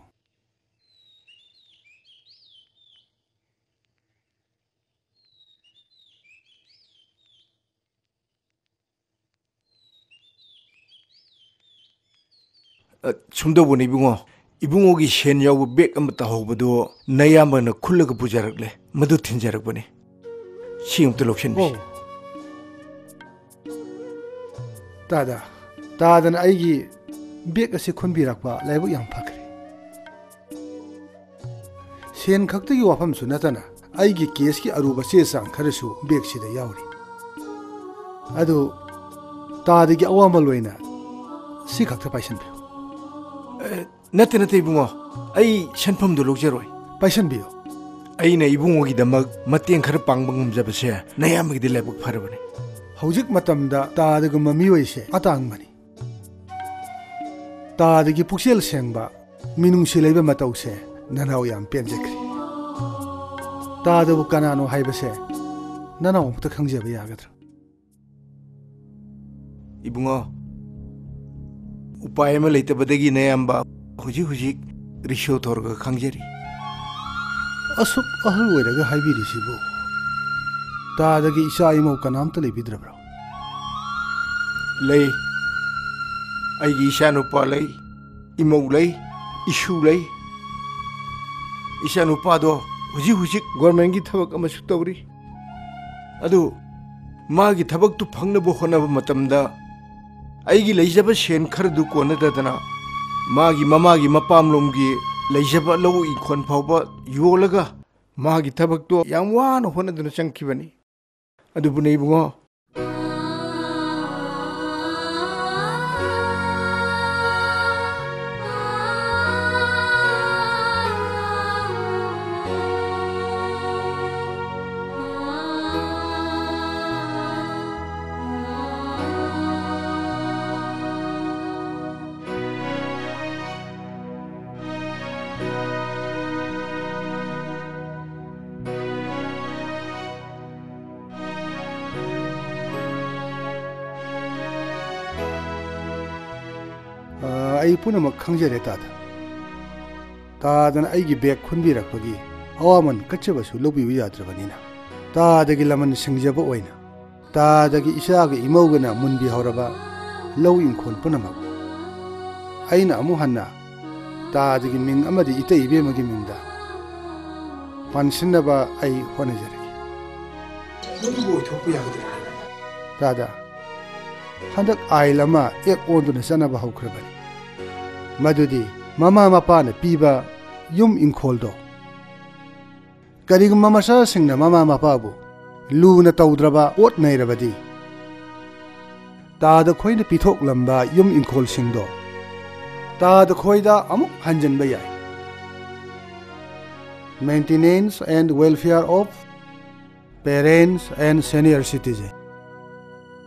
ꯑ, ꯁꯨꯝ ꯇꯧꯕꯅꯦ ꯏꯕꯨꯡꯉꯣ, ꯏꯕꯨꯡꯉꯣꯒꯤ ꯁꯦꯟ ꯌꯥꯎꯕ ꯕꯦꯒ ꯑꯃ ꯇꯥꯍꯧꯕꯗꯣ ꯅꯌꯥꯝꯕꯅ ꯈꯨꯜꯂꯒ ꯄꯨꯖꯔꯛꯂꯦ, ꯃꯗꯨ ꯊꯤꯟꯖꯔꯛꯄꯅꯦ꯫ ꯁꯤ ꯑꯃꯨꯛꯇ ꯂꯧꯁꯤꯟꯕꯤꯁꯤ꯫ ꯑꯣ꯫ ꯇꯥꯗ, ꯇꯥꯗꯅ ꯑꯩꯒꯤ ꯕꯦꯒ ꯑꯁꯤ ꯈꯨꯟꯕꯤꯔꯛꯄ ꯂꯥꯏꯕꯛ ꯌꯥꯝ ꯐꯈ꯭ꯔꯦ꯫ ꯁꯦꯟ ꯈꯛꯇꯒꯤ ꯋꯥꯐꯝꯁꯨ ꯅꯠꯇꯅ ꯑꯩꯒꯤ ꯀꯦꯁꯀꯤ ꯑꯔꯨꯕ ꯆꯦ ꯆꯥꯡ ꯈꯔꯁꯨ ꯕꯦꯒꯁꯤꯗ ꯌꯥꯎꯔꯤ꯫ ꯑꯗꯨ ꯇꯥꯗꯒꯤ ꯑꯋꯥꯃꯜ ꯑꯣꯏꯅ ꯁꯤ ꯈꯛꯇ ꯄꯥꯏꯁꯟꯕꯤꯌꯨ꯫ ꯑꯦ, ꯅꯠꯇꯦ, ꯅꯠꯇꯦ ꯏꯕꯨꯡꯉꯣ, ꯑꯩ ꯁꯦꯟꯐꯝꯗꯨ ꯂꯧꯖꯔꯣꯏ꯫ ꯄꯥꯏꯁꯟꯕꯤꯌꯨ꯫ ꯑꯩꯅ ꯏꯕꯨꯡꯉꯣꯒꯤꯗꯃꯛ ꯃꯇꯦꯡ ꯈꯔ ꯄꯥꯡꯕ ꯉꯝꯖꯕꯁꯦ ꯅꯌꯥꯝꯕꯒꯤꯗꯤ ꯂꯥꯏꯕꯛ ꯐꯔꯕꯅꯤ꯫ ꯍꯧꯖꯤꯛ ꯃꯇꯝꯗ ꯇꯥꯗꯒꯨꯝꯕ ꯃꯤꯑꯣꯏꯁꯦ ꯑꯇꯥꯡꯕꯅꯤ꯫ ꯇꯥꯗꯒꯤ ꯄꯨꯛꯆꯦꯜ ꯁꯦꯡꯕ, ꯃꯤꯅꯨꯡꯁꯤ ꯂꯩꯕ ꯃꯇꯧꯁꯦ ꯅꯅꯥꯎ ꯌꯥꯝ ꯄꯦꯟꯖꯈ꯭ꯔꯦ꯫ ꯇꯥꯗꯕꯨ ꯀꯅꯥꯅꯣ ꯍꯥꯏꯕꯁꯦ ꯅꯅꯥꯎ ꯑꯃꯨꯛꯇ ꯈꯪꯖꯕ ꯌꯥꯒꯗ꯭ꯔꯥ? ꯏꯕꯨꯡꯉꯣ, ꯎꯄꯥꯏ ꯑꯃ ꯂꯩꯇꯕꯗꯒꯤ ꯅꯌꯥꯝꯕ ꯍꯧꯖꯤꯛ ꯍꯧꯖꯤꯛ ꯔꯤꯛꯁꯣ ꯊꯧꯔꯒ ꯈꯪꯖꯔꯤ꯫ ꯑꯁꯨꯛ ꯑꯍꯜ ꯑꯣꯏꯔꯒ ꯍꯥꯏꯕꯤꯔꯤꯁꯤꯕꯨ? ꯇꯥꯗꯒꯤ ꯏꯆꯥ ꯏꯃꯧ ꯀꯅꯥꯝꯇ ꯂꯩꯕꯤꯗ꯭ꯔꯕ꯭ꯔꯣ? ꯂꯩ꯫ ꯑꯩꯒꯤ ꯏꯆꯥꯅꯨꯄꯥ ꯂꯩ, ꯏꯃꯧ ꯂꯩ, ꯏꯁꯨ ꯂꯩ꯫ ꯏꯆꯥꯅꯨꯄꯥꯗꯣ ꯍꯧꯖꯤꯛ ꯍꯧꯖꯤꯛ ꯒꯣꯔꯃꯦꯟꯒꯤ ꯊꯕꯛ ꯑꯃꯁꯨ ꯇꯧꯔꯤ꯫ ꯑꯗꯨ ꯃꯥꯒꯤ ꯊꯕꯛꯇꯨ ꯐꯪꯅꯕ ꯍꯣꯠꯅꯕ ꯃꯇꯝꯗ ꯑꯩꯒꯤ ꯂꯩꯖꯕ ꯁꯦꯟ ꯈꯔꯗꯨ ꯀꯣꯟꯅꯗꯗꯅ ꯃꯥꯒꯤ ꯃꯃꯥꯒꯤ ꯃꯄꯥꯝꯂꯣꯝꯒꯤ ꯂꯩꯖꯕ ꯂꯧ ꯏꯪꯈꯣꯜ ꯐꯥꯎꯕ ꯌꯣꯜꯂꯒ ꯃꯥꯒꯤ ꯊꯕꯛꯇꯣ ꯌꯥꯝ ꯋꯥꯅ ꯍꯣꯠꯅꯗꯨꯅ ꯆꯪꯈꯤꯕꯅꯤ꯫ ꯑꯗꯨꯕꯨꯅꯦ ꯏꯕꯨꯡꯉꯣ, ꯑ, ꯑꯩ ꯄꯨꯝꯅꯃꯛ ꯈꯪꯖꯔꯦ, ꯇꯥꯗ꯫ ꯇꯥꯗꯅ ꯑꯩꯒꯤ ꯕꯦꯒ ꯈꯨꯟꯕꯤꯔꯛꯄꯒꯤ ꯑꯋꯥꯃꯟ ꯀꯠꯆꯕꯁꯨ ꯂꯧꯕꯤꯕ ꯌꯥꯗ꯭ꯔꯕꯅꯤꯅ, ꯇꯥꯗꯒꯤ ꯂꯃꯟ ꯁꯤꯡꯖꯕ ꯑꯣꯏꯅ ꯇꯥꯗꯒꯤ ꯏꯆꯥꯒ ꯏꯃꯧꯒꯅ ꯃꯨꯟꯕꯤꯍꯧꯔꯕ ꯂꯧ ꯏꯪꯈꯣꯜ ꯄꯨꯝꯅꯃꯛ ꯑꯩꯅ ꯑꯃꯨꯛ ꯍꯟꯅ ꯇꯥꯗꯒꯤ ꯃꯤꯡ ꯑꯃꯗꯤ ꯏꯇꯩ ꯏꯕꯦꯝꯃꯒꯤ ꯃꯤꯡꯗ ꯄꯥꯟꯁꯤꯟꯅꯕ ꯑꯩ ꯍꯣꯠꯅꯖꯔꯒꯦ꯫ ꯃꯗꯨꯕꯨ ꯑꯣꯏꯊꯣꯛꯄ ꯌꯥꯒꯗ꯭ꯔꯥ? ꯇꯥꯗ, ꯍꯟꯗꯛ ꯑꯥꯏꯟ ꯑꯃ ꯑꯦꯛ ꯑꯣꯟꯗꯨꯅ ꯆꯠꯅꯕ ꯍꯧꯈ꯭ꯔꯕꯅꯤ꯫ ꯃꯗꯨꯗꯤ ꯃꯃꯥ ꯃꯄꯥꯅ ꯄꯤꯕ ꯌꯨꯝ ꯏꯪꯈꯣꯜꯗꯣ ꯀꯔꯤꯒꯨꯝꯕ ꯃꯆꯥꯁꯤꯡꯅ ꯃꯃꯥ ꯃꯄꯥꯕꯨ ꯂꯨꯅ ꯇꯧꯗ꯭ꯔꯕ, ꯑꯣꯠ ꯅꯩꯔꯕꯗꯤ, ꯇꯥꯗ ꯈꯣꯏꯅ ꯄꯤꯊꯣꯛꯂꯝꯕ ꯌꯨꯝ ꯏꯪꯈꯣꯜꯁꯤꯡꯗꯣ ꯇꯥꯗ ꯈꯣꯏꯗ ꯑꯃꯨꯛ ꯍꯟꯖꯤꯟꯕ ꯌꯥꯏ꯫ Maintenance and Welfare of Parents and Senior Citizen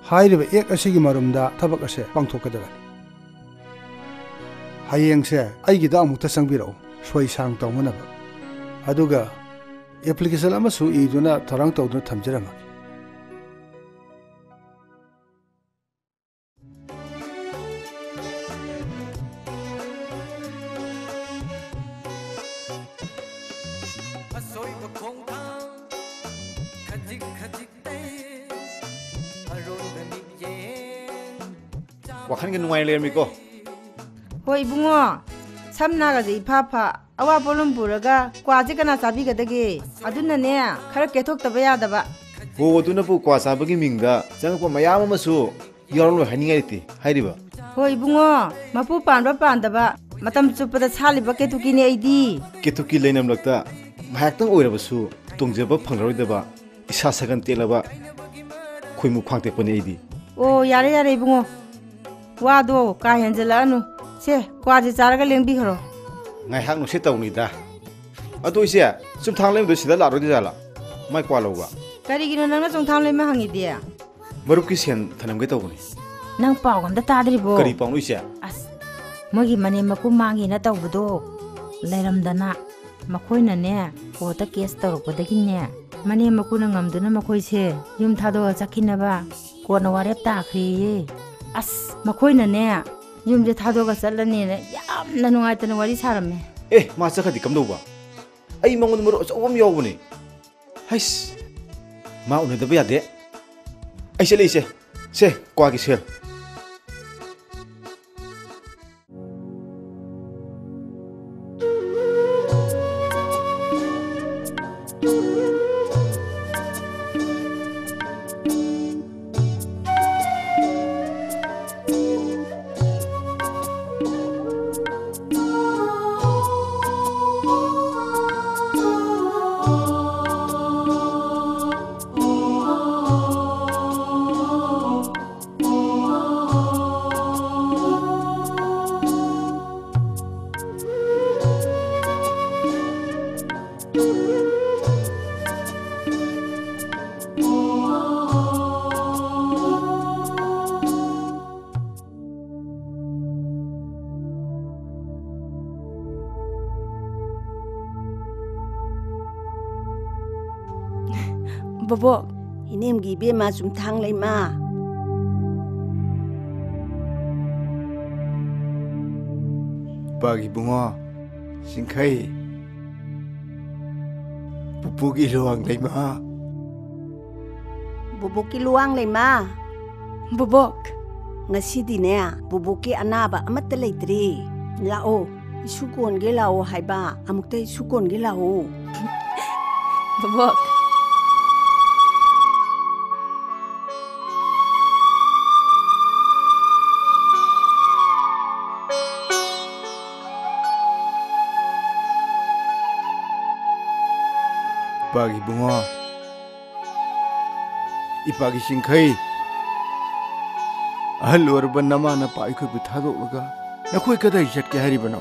ꯍꯥꯏꯔꯤꯕ ꯑꯦꯛ ꯑꯁꯤꯒꯤ ꯃꯔꯨꯝꯗ ꯊꯕꯛ ꯑꯁꯦ ꯄꯥꯡꯊꯣꯛꯀꯗꯕꯅꯤ꯫ ꯍꯌꯦꯡꯁꯦ ꯑꯩꯒꯤꯗ ꯑꯃꯨꯛꯇ ꯆꯪꯕꯤꯔꯛꯎ, ꯁꯣꯏ ꯁꯥꯡ ꯇꯧꯅꯅꯕ꯫ ꯑꯗꯨꯒ ꯑꯦꯄ꯭ꯂꯤꯀꯦꯁꯟ ꯑꯃꯁꯨ ꯏꯗꯨꯅ ꯊꯧꯔꯥꯡ ꯇꯧꯗꯨꯅ ꯊꯝꯖꯔꯝꯃꯒꯦ꯫ ꯑꯁꯣꯏꯕ ꯈꯣꯡꯊꯥꯡ ꯈꯖꯤꯛ ꯈꯖꯤꯛꯇꯩ ꯑꯔꯣꯏꯕ ꯃꯤꯠꯌꯦꯡ꯫ ꯋꯥꯈꯜꯒ ꯅꯨꯡꯉꯥꯏꯅ ꯂꯩꯔꯝꯃꯤꯀꯣ? ꯍꯣꯏ ꯏꯕꯨꯡꯉꯣ, ꯁꯝ ꯅꯥꯒꯁꯦ ꯏꯐꯥ ꯐꯥ, ꯑꯋꯥ ꯄꯣꯠꯂꯨꯝ ꯄꯨꯔꯒ ꯀ꯭ꯋꯥꯁꯦ ꯀꯅꯥ ꯆꯥꯕꯤꯒꯗꯒꯦ? ꯑꯗꯨꯅꯅꯦ, ꯈꯔ ꯀꯦꯊꯣꯛꯇꯕ ꯌꯥꯗꯕ꯫ ꯍꯣ, ꯑꯗꯨꯅꯕꯨ ꯀ꯭ꯋꯥ ꯆꯥꯕꯒꯤ ꯃꯤꯡꯗ ꯆꯪꯉꯛꯄ ꯃꯌꯥꯝ ꯑꯃꯁꯨ ꯌꯥꯎꯔꯝꯂꯣꯏ ꯍꯥꯏꯅꯤꯡꯉꯥꯏ ꯂꯩꯇꯦ ꯍꯥꯏꯔꯤꯕ꯫ ꯍꯣꯏ ꯏꯕꯨꯡꯉꯣ, ꯃꯄꯨ ꯄꯥꯟꯕ ꯄꯥꯟꯗꯕ, ꯃꯇꯝ ꯆꯨꯞꯄꯗ ꯁꯥꯠꯂꯤꯕ ꯀꯦꯇꯨꯀꯤꯅꯦ ꯑꯩꯗꯤ꯫ ꯀꯦꯇꯨꯀꯤ ꯂꯩꯅꯝꯂꯛꯇ ꯉꯥꯏꯍꯥꯛꯇꯪ ꯑꯣꯏꯔꯕꯁꯨ ꯇꯣꯡꯖꯕ ꯐꯪꯂꯔꯣꯏꯗꯕ ꯏꯁꯥ ꯁꯒꯟ ꯇꯦꯛꯂꯕ ꯈꯣꯏꯃꯨ ꯈ꯭ꯋꯥꯡ ꯇꯦꯛꯄꯅꯦ ꯑꯩꯗꯤ꯫ ꯑꯣ, ꯌꯥꯔꯦ, ꯌꯥꯔꯦ, ꯏꯕꯨꯡꯉꯣ꯫ ꯋꯥꯗꯣ ꯀꯥ ꯍꯦꯟꯖꯜꯂꯛꯑꯅꯨ꯫ ꯁꯦ, ꯀ꯭ꯋꯥꯁꯦ ꯆꯥꯔꯒ ꯂꯦꯡꯕꯤꯈ꯭ꯔꯣ꯫ ꯉꯥꯏꯍꯥꯛ ꯅꯨꯡꯁꯤꯠ ꯇꯧꯅꯤꯗ꯫ ꯑꯗꯣ ꯏꯆꯦ, ꯆꯨꯝꯊꯥꯡ ꯂꯩꯃꯗꯣ ꯁꯤꯗ ꯂꯥꯛꯂꯣꯏꯗꯣꯏꯖꯥꯠꯂꯣ? ꯃꯥꯏ ꯀ꯭ꯋꯥ ꯂꯧꯕ꯫ ꯀꯔꯤꯒꯤꯅꯣ ꯅꯪꯅ ꯆꯨꯝꯊꯥꯡ ꯂꯩꯃ ꯍꯪꯉꯤꯗꯤ? ꯃꯔꯨꯞꯀꯤ ꯁꯦꯟ ꯊꯅꯝꯒꯦ ꯇꯧꯕꯅꯤ꯫ ꯅꯪ ꯄꯥꯎ ꯑꯝꯇ ꯇꯥꯗ꯭ꯔꯤꯕꯣ? ꯀꯔꯤ ꯄꯥꯎꯅꯣ ꯏꯆꯦ? ꯑꯁ, ꯃꯣꯏꯒꯤ ꯃꯅꯦꯝ ꯃꯀꯨ ꯃꯥꯡꯉꯦꯅ ꯇꯧꯕꯗꯣ ꯂꯩꯔꯝꯗꯅ ꯃꯈꯣꯏꯅꯅꯦ, ꯀꯣꯔꯠꯇ ꯀꯦꯁ ꯇꯧꯔꯛꯄꯗꯒꯤꯅꯦ, ꯃꯅꯦꯝ ꯃꯀꯨꯅ ꯉꯝꯗꯨꯅ ꯃꯈꯣꯏꯁꯦ ꯌꯨꯝ ꯊꯥꯗꯣꯛꯑ ꯆꯠꯈꯤꯅꯕ ꯀꯣꯔꯠꯅ ꯋꯥꯔꯦꯞ ꯇꯥꯈ꯭ꯔꯦꯌꯦ꯫ ꯑꯁ, ꯃꯈꯣꯏꯅꯅꯦ, ꯌꯨꯝꯁꯦ ꯊꯥꯗꯣꯛꯑꯒ ꯆꯠꯂꯅꯤꯅ ꯌꯥꯝꯅ ꯅꯨꯡꯉꯥꯏꯇꯅ ꯋꯥꯔꯤ ꯁꯥꯔꯝꯃꯦ꯫ ꯑꯦ, ꯃꯥ ꯆꯠꯈ꯭ꯔꯗꯤ ꯀꯝꯗꯧꯕ? ꯑꯩ ꯃꯉꯣꯟꯗ ꯃꯔꯨꯞ ꯑꯆꯧꯕ ꯑꯃ ꯌꯥꯎꯕꯅꯦ꯫ ꯍꯩꯁ, ꯃꯥ ꯎꯅꯗꯕ ꯌꯥꯗꯦ꯫ ꯑꯩ ꯆꯠꯂꯦ, ꯏꯆꯦ꯫ ꯁꯦ, ꯀ꯭ꯋꯥꯒꯤ ꯁꯦꯜ꯫ ꯕꯣꯕꯣꯛ꯫ ꯏꯅꯦꯝꯒꯤ ꯏꯕꯦꯝꯃ ꯆꯨꯝꯊꯥꯡ ꯂꯩꯃ꯫ ꯏꯄꯥꯒꯤ ꯏꯕꯨꯡꯉꯣ, ꯆꯤꯡꯈꯩ꯫ ꯄꯨꯄꯨꯒꯤ ꯂꯨꯋꯥꯡ ꯂꯩꯃ꯫ ꯕꯨꯕꯣꯛꯀꯤ ꯂꯨꯋꯥꯡ ꯂꯩꯃ꯫ ꯕꯨꯕꯣꯛ꯫ ꯉꯁꯤꯗꯤꯅꯦ, ꯕꯨꯕꯣꯛꯀꯤ ꯑꯅꯥꯕ ꯑꯃꯠꯇ ꯂꯩꯇ꯭ꯔꯤ꯫ ꯂꯥꯛꯑꯣ, ꯏꯁꯨ ꯀꯣꯟꯒꯦ ꯂꯥꯛꯑꯣ ꯍꯥꯏꯕ, ꯑꯃꯨꯛꯇ ꯏꯁꯨ ꯀꯣꯟꯒꯦ ꯂꯥꯛꯑꯣ꯫ ꯕꯨꯕꯣꯛ꯫ ꯏꯄꯥꯒꯤ ꯏꯕꯨꯡꯉꯣ, ꯏꯄꯥꯒꯤ ꯆꯤꯡꯈꯩ, ꯑꯍꯜ ꯑꯣꯏꯔꯕ ꯅꯃꯥ ꯅꯄꯥ ꯑꯩꯈꯣꯏꯕꯨ ꯊꯥꯗꯣꯛꯂꯒ ꯅꯈꯣꯏ ꯀꯗꯥꯏ ꯆꯠꯀꯦ ꯍꯥꯏꯔꯤꯕꯅꯣ?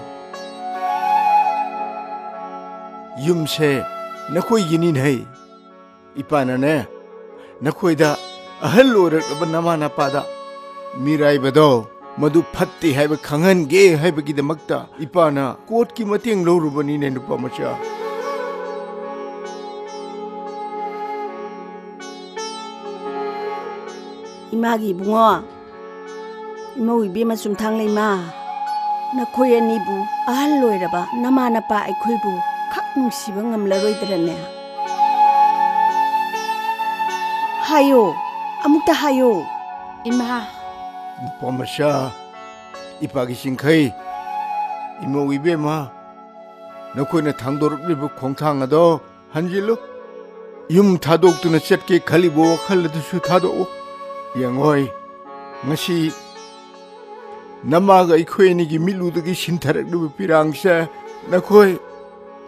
ꯌꯨꯝꯁꯦ ꯅꯈꯣꯏꯒꯤꯅꯤꯅꯦ꯫ ꯏꯄꯥꯅꯅꯦ, ꯅꯈꯣꯏꯗ ꯑꯍꯜ ꯑꯣꯏꯔꯛꯂꯕ ꯅꯃꯥ ꯅꯄꯥꯗ ꯃꯤꯔꯥꯏꯕꯗꯣ ꯃꯗꯨ ꯐꯠꯇꯦ ꯍꯥꯏꯕ ꯈꯪꯍꯟꯒꯦ ꯍꯥꯏꯕꯒꯤꯗꯃꯛꯇ ꯏꯄꯥꯅ ꯀꯣꯔꯠꯀꯤ ꯃꯇꯦꯡ ꯂꯧꯔꯨꯕꯅꯤꯅꯦ, ꯅꯨꯄꯥ ꯃꯆꯥ꯫ ꯏꯃꯥꯒꯤ ꯏꯕꯨꯡꯉꯣ, ꯏꯃꯧ ꯏꯕꯦꯝꯃ ꯆꯨꯝꯊꯥꯡꯂꯩꯃ, ꯅꯈꯣꯏ ꯑꯅꯤꯕꯨ ꯑꯍꯜ ꯑꯣꯏꯔꯕ ꯅꯃꯥ ꯅꯄꯥ ꯑꯩꯈꯣꯏꯕꯨ ꯈꯛ ꯅꯨꯡꯁꯤꯕ ꯉꯝꯂꯔꯣꯏꯗ꯭ꯔꯅꯦ? ꯍꯥꯏꯌꯣ, ꯑꯃꯨꯛꯇ ꯍꯥꯏꯌꯣ꯫ ꯏꯃꯥ꯫ ꯅꯨꯄꯥ ꯃꯆꯥ, ꯏꯄꯥꯒꯤ ꯆꯤꯡꯈꯩ, ꯏꯃꯧ ꯏꯕꯦꯝꯃ, ꯅꯈꯣꯏꯅ ꯊꯥꯡꯗꯣꯔꯛꯂꯤꯕ ꯈꯣꯡꯊꯥꯡ ꯑꯗꯣ ꯍꯟꯖꯤꯜꯂꯨ꯫ ꯌꯨꯝ ꯊꯥꯗꯣꯛꯇꯨꯅ ꯆꯠꯀꯦ ꯈꯜꯂꯤꯕ ꯋꯥꯈꯜ ꯑꯗꯨꯁꯨ ꯊꯥꯗꯣꯛꯎ꯫ ꯌꯦꯡꯉꯣꯏ, ꯉꯁꯤ ꯅꯃꯥꯒ ꯑꯩꯈꯣꯏ ꯑꯅꯤꯒꯤ ꯃꯤꯠꯂꯨꯗꯒꯤ ꯁꯤꯟꯊꯔꯛꯂꯤꯕ ꯄꯤꯔꯥꯡꯁꯦ ꯅꯈꯣꯏ,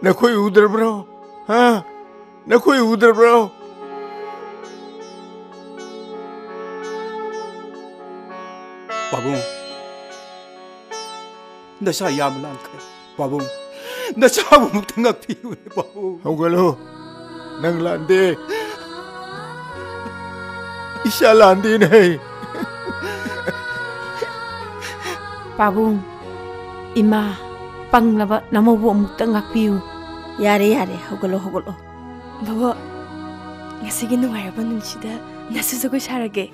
ꯅꯈꯣꯏ ꯎꯗ꯭ꯔꯕ꯭ꯔꯣ? ꯍꯥ? ꯅꯈꯣꯏ ꯎꯗ꯭ꯔꯕ꯭ꯔꯣ? ꯄꯥꯕꯨꯡ, ꯅꯁꯥ ꯌꯥꯝ ꯂꯥꯟꯈ꯭ꯔꯦ꯫ ꯄꯥꯕꯨꯡ, ꯅꯆꯥꯕꯨ ꯑꯃꯨꯛꯇ ꯉꯥꯛꯄꯤꯌꯨꯅꯦ, ꯄꯥꯕꯨꯡ꯫ ꯍꯧꯒꯠꯂꯣ꯫ ꯅꯪ ꯂꯥꯟꯗꯦ꯫ ꯏꯆꯥ ꯂꯥꯟꯗꯦꯅꯦ꯫ ꯄꯥꯕꯨꯡ, ꯏꯃꯥ, ꯄꯪꯂꯕ ꯅꯃꯧꯕꯨ ꯑꯃꯨꯛꯇ ꯉꯥꯛꯄꯤꯌꯨ꯫ ꯌꯥꯔꯦ, ꯌꯥꯔꯦ, ꯍꯧꯒꯠꯂꯣ, ꯍꯧꯒꯠꯂꯣ꯫ ꯕꯣꯕꯣꯛ, ꯉꯁꯤꯒꯤ ꯅꯨꯡꯉꯥꯏꯔꯕ ꯅꯨꯃꯤꯠꯁꯤꯗ ꯅꯁꯨ ꯖꯒꯣꯏ ꯁꯥꯔꯒꯦ꯫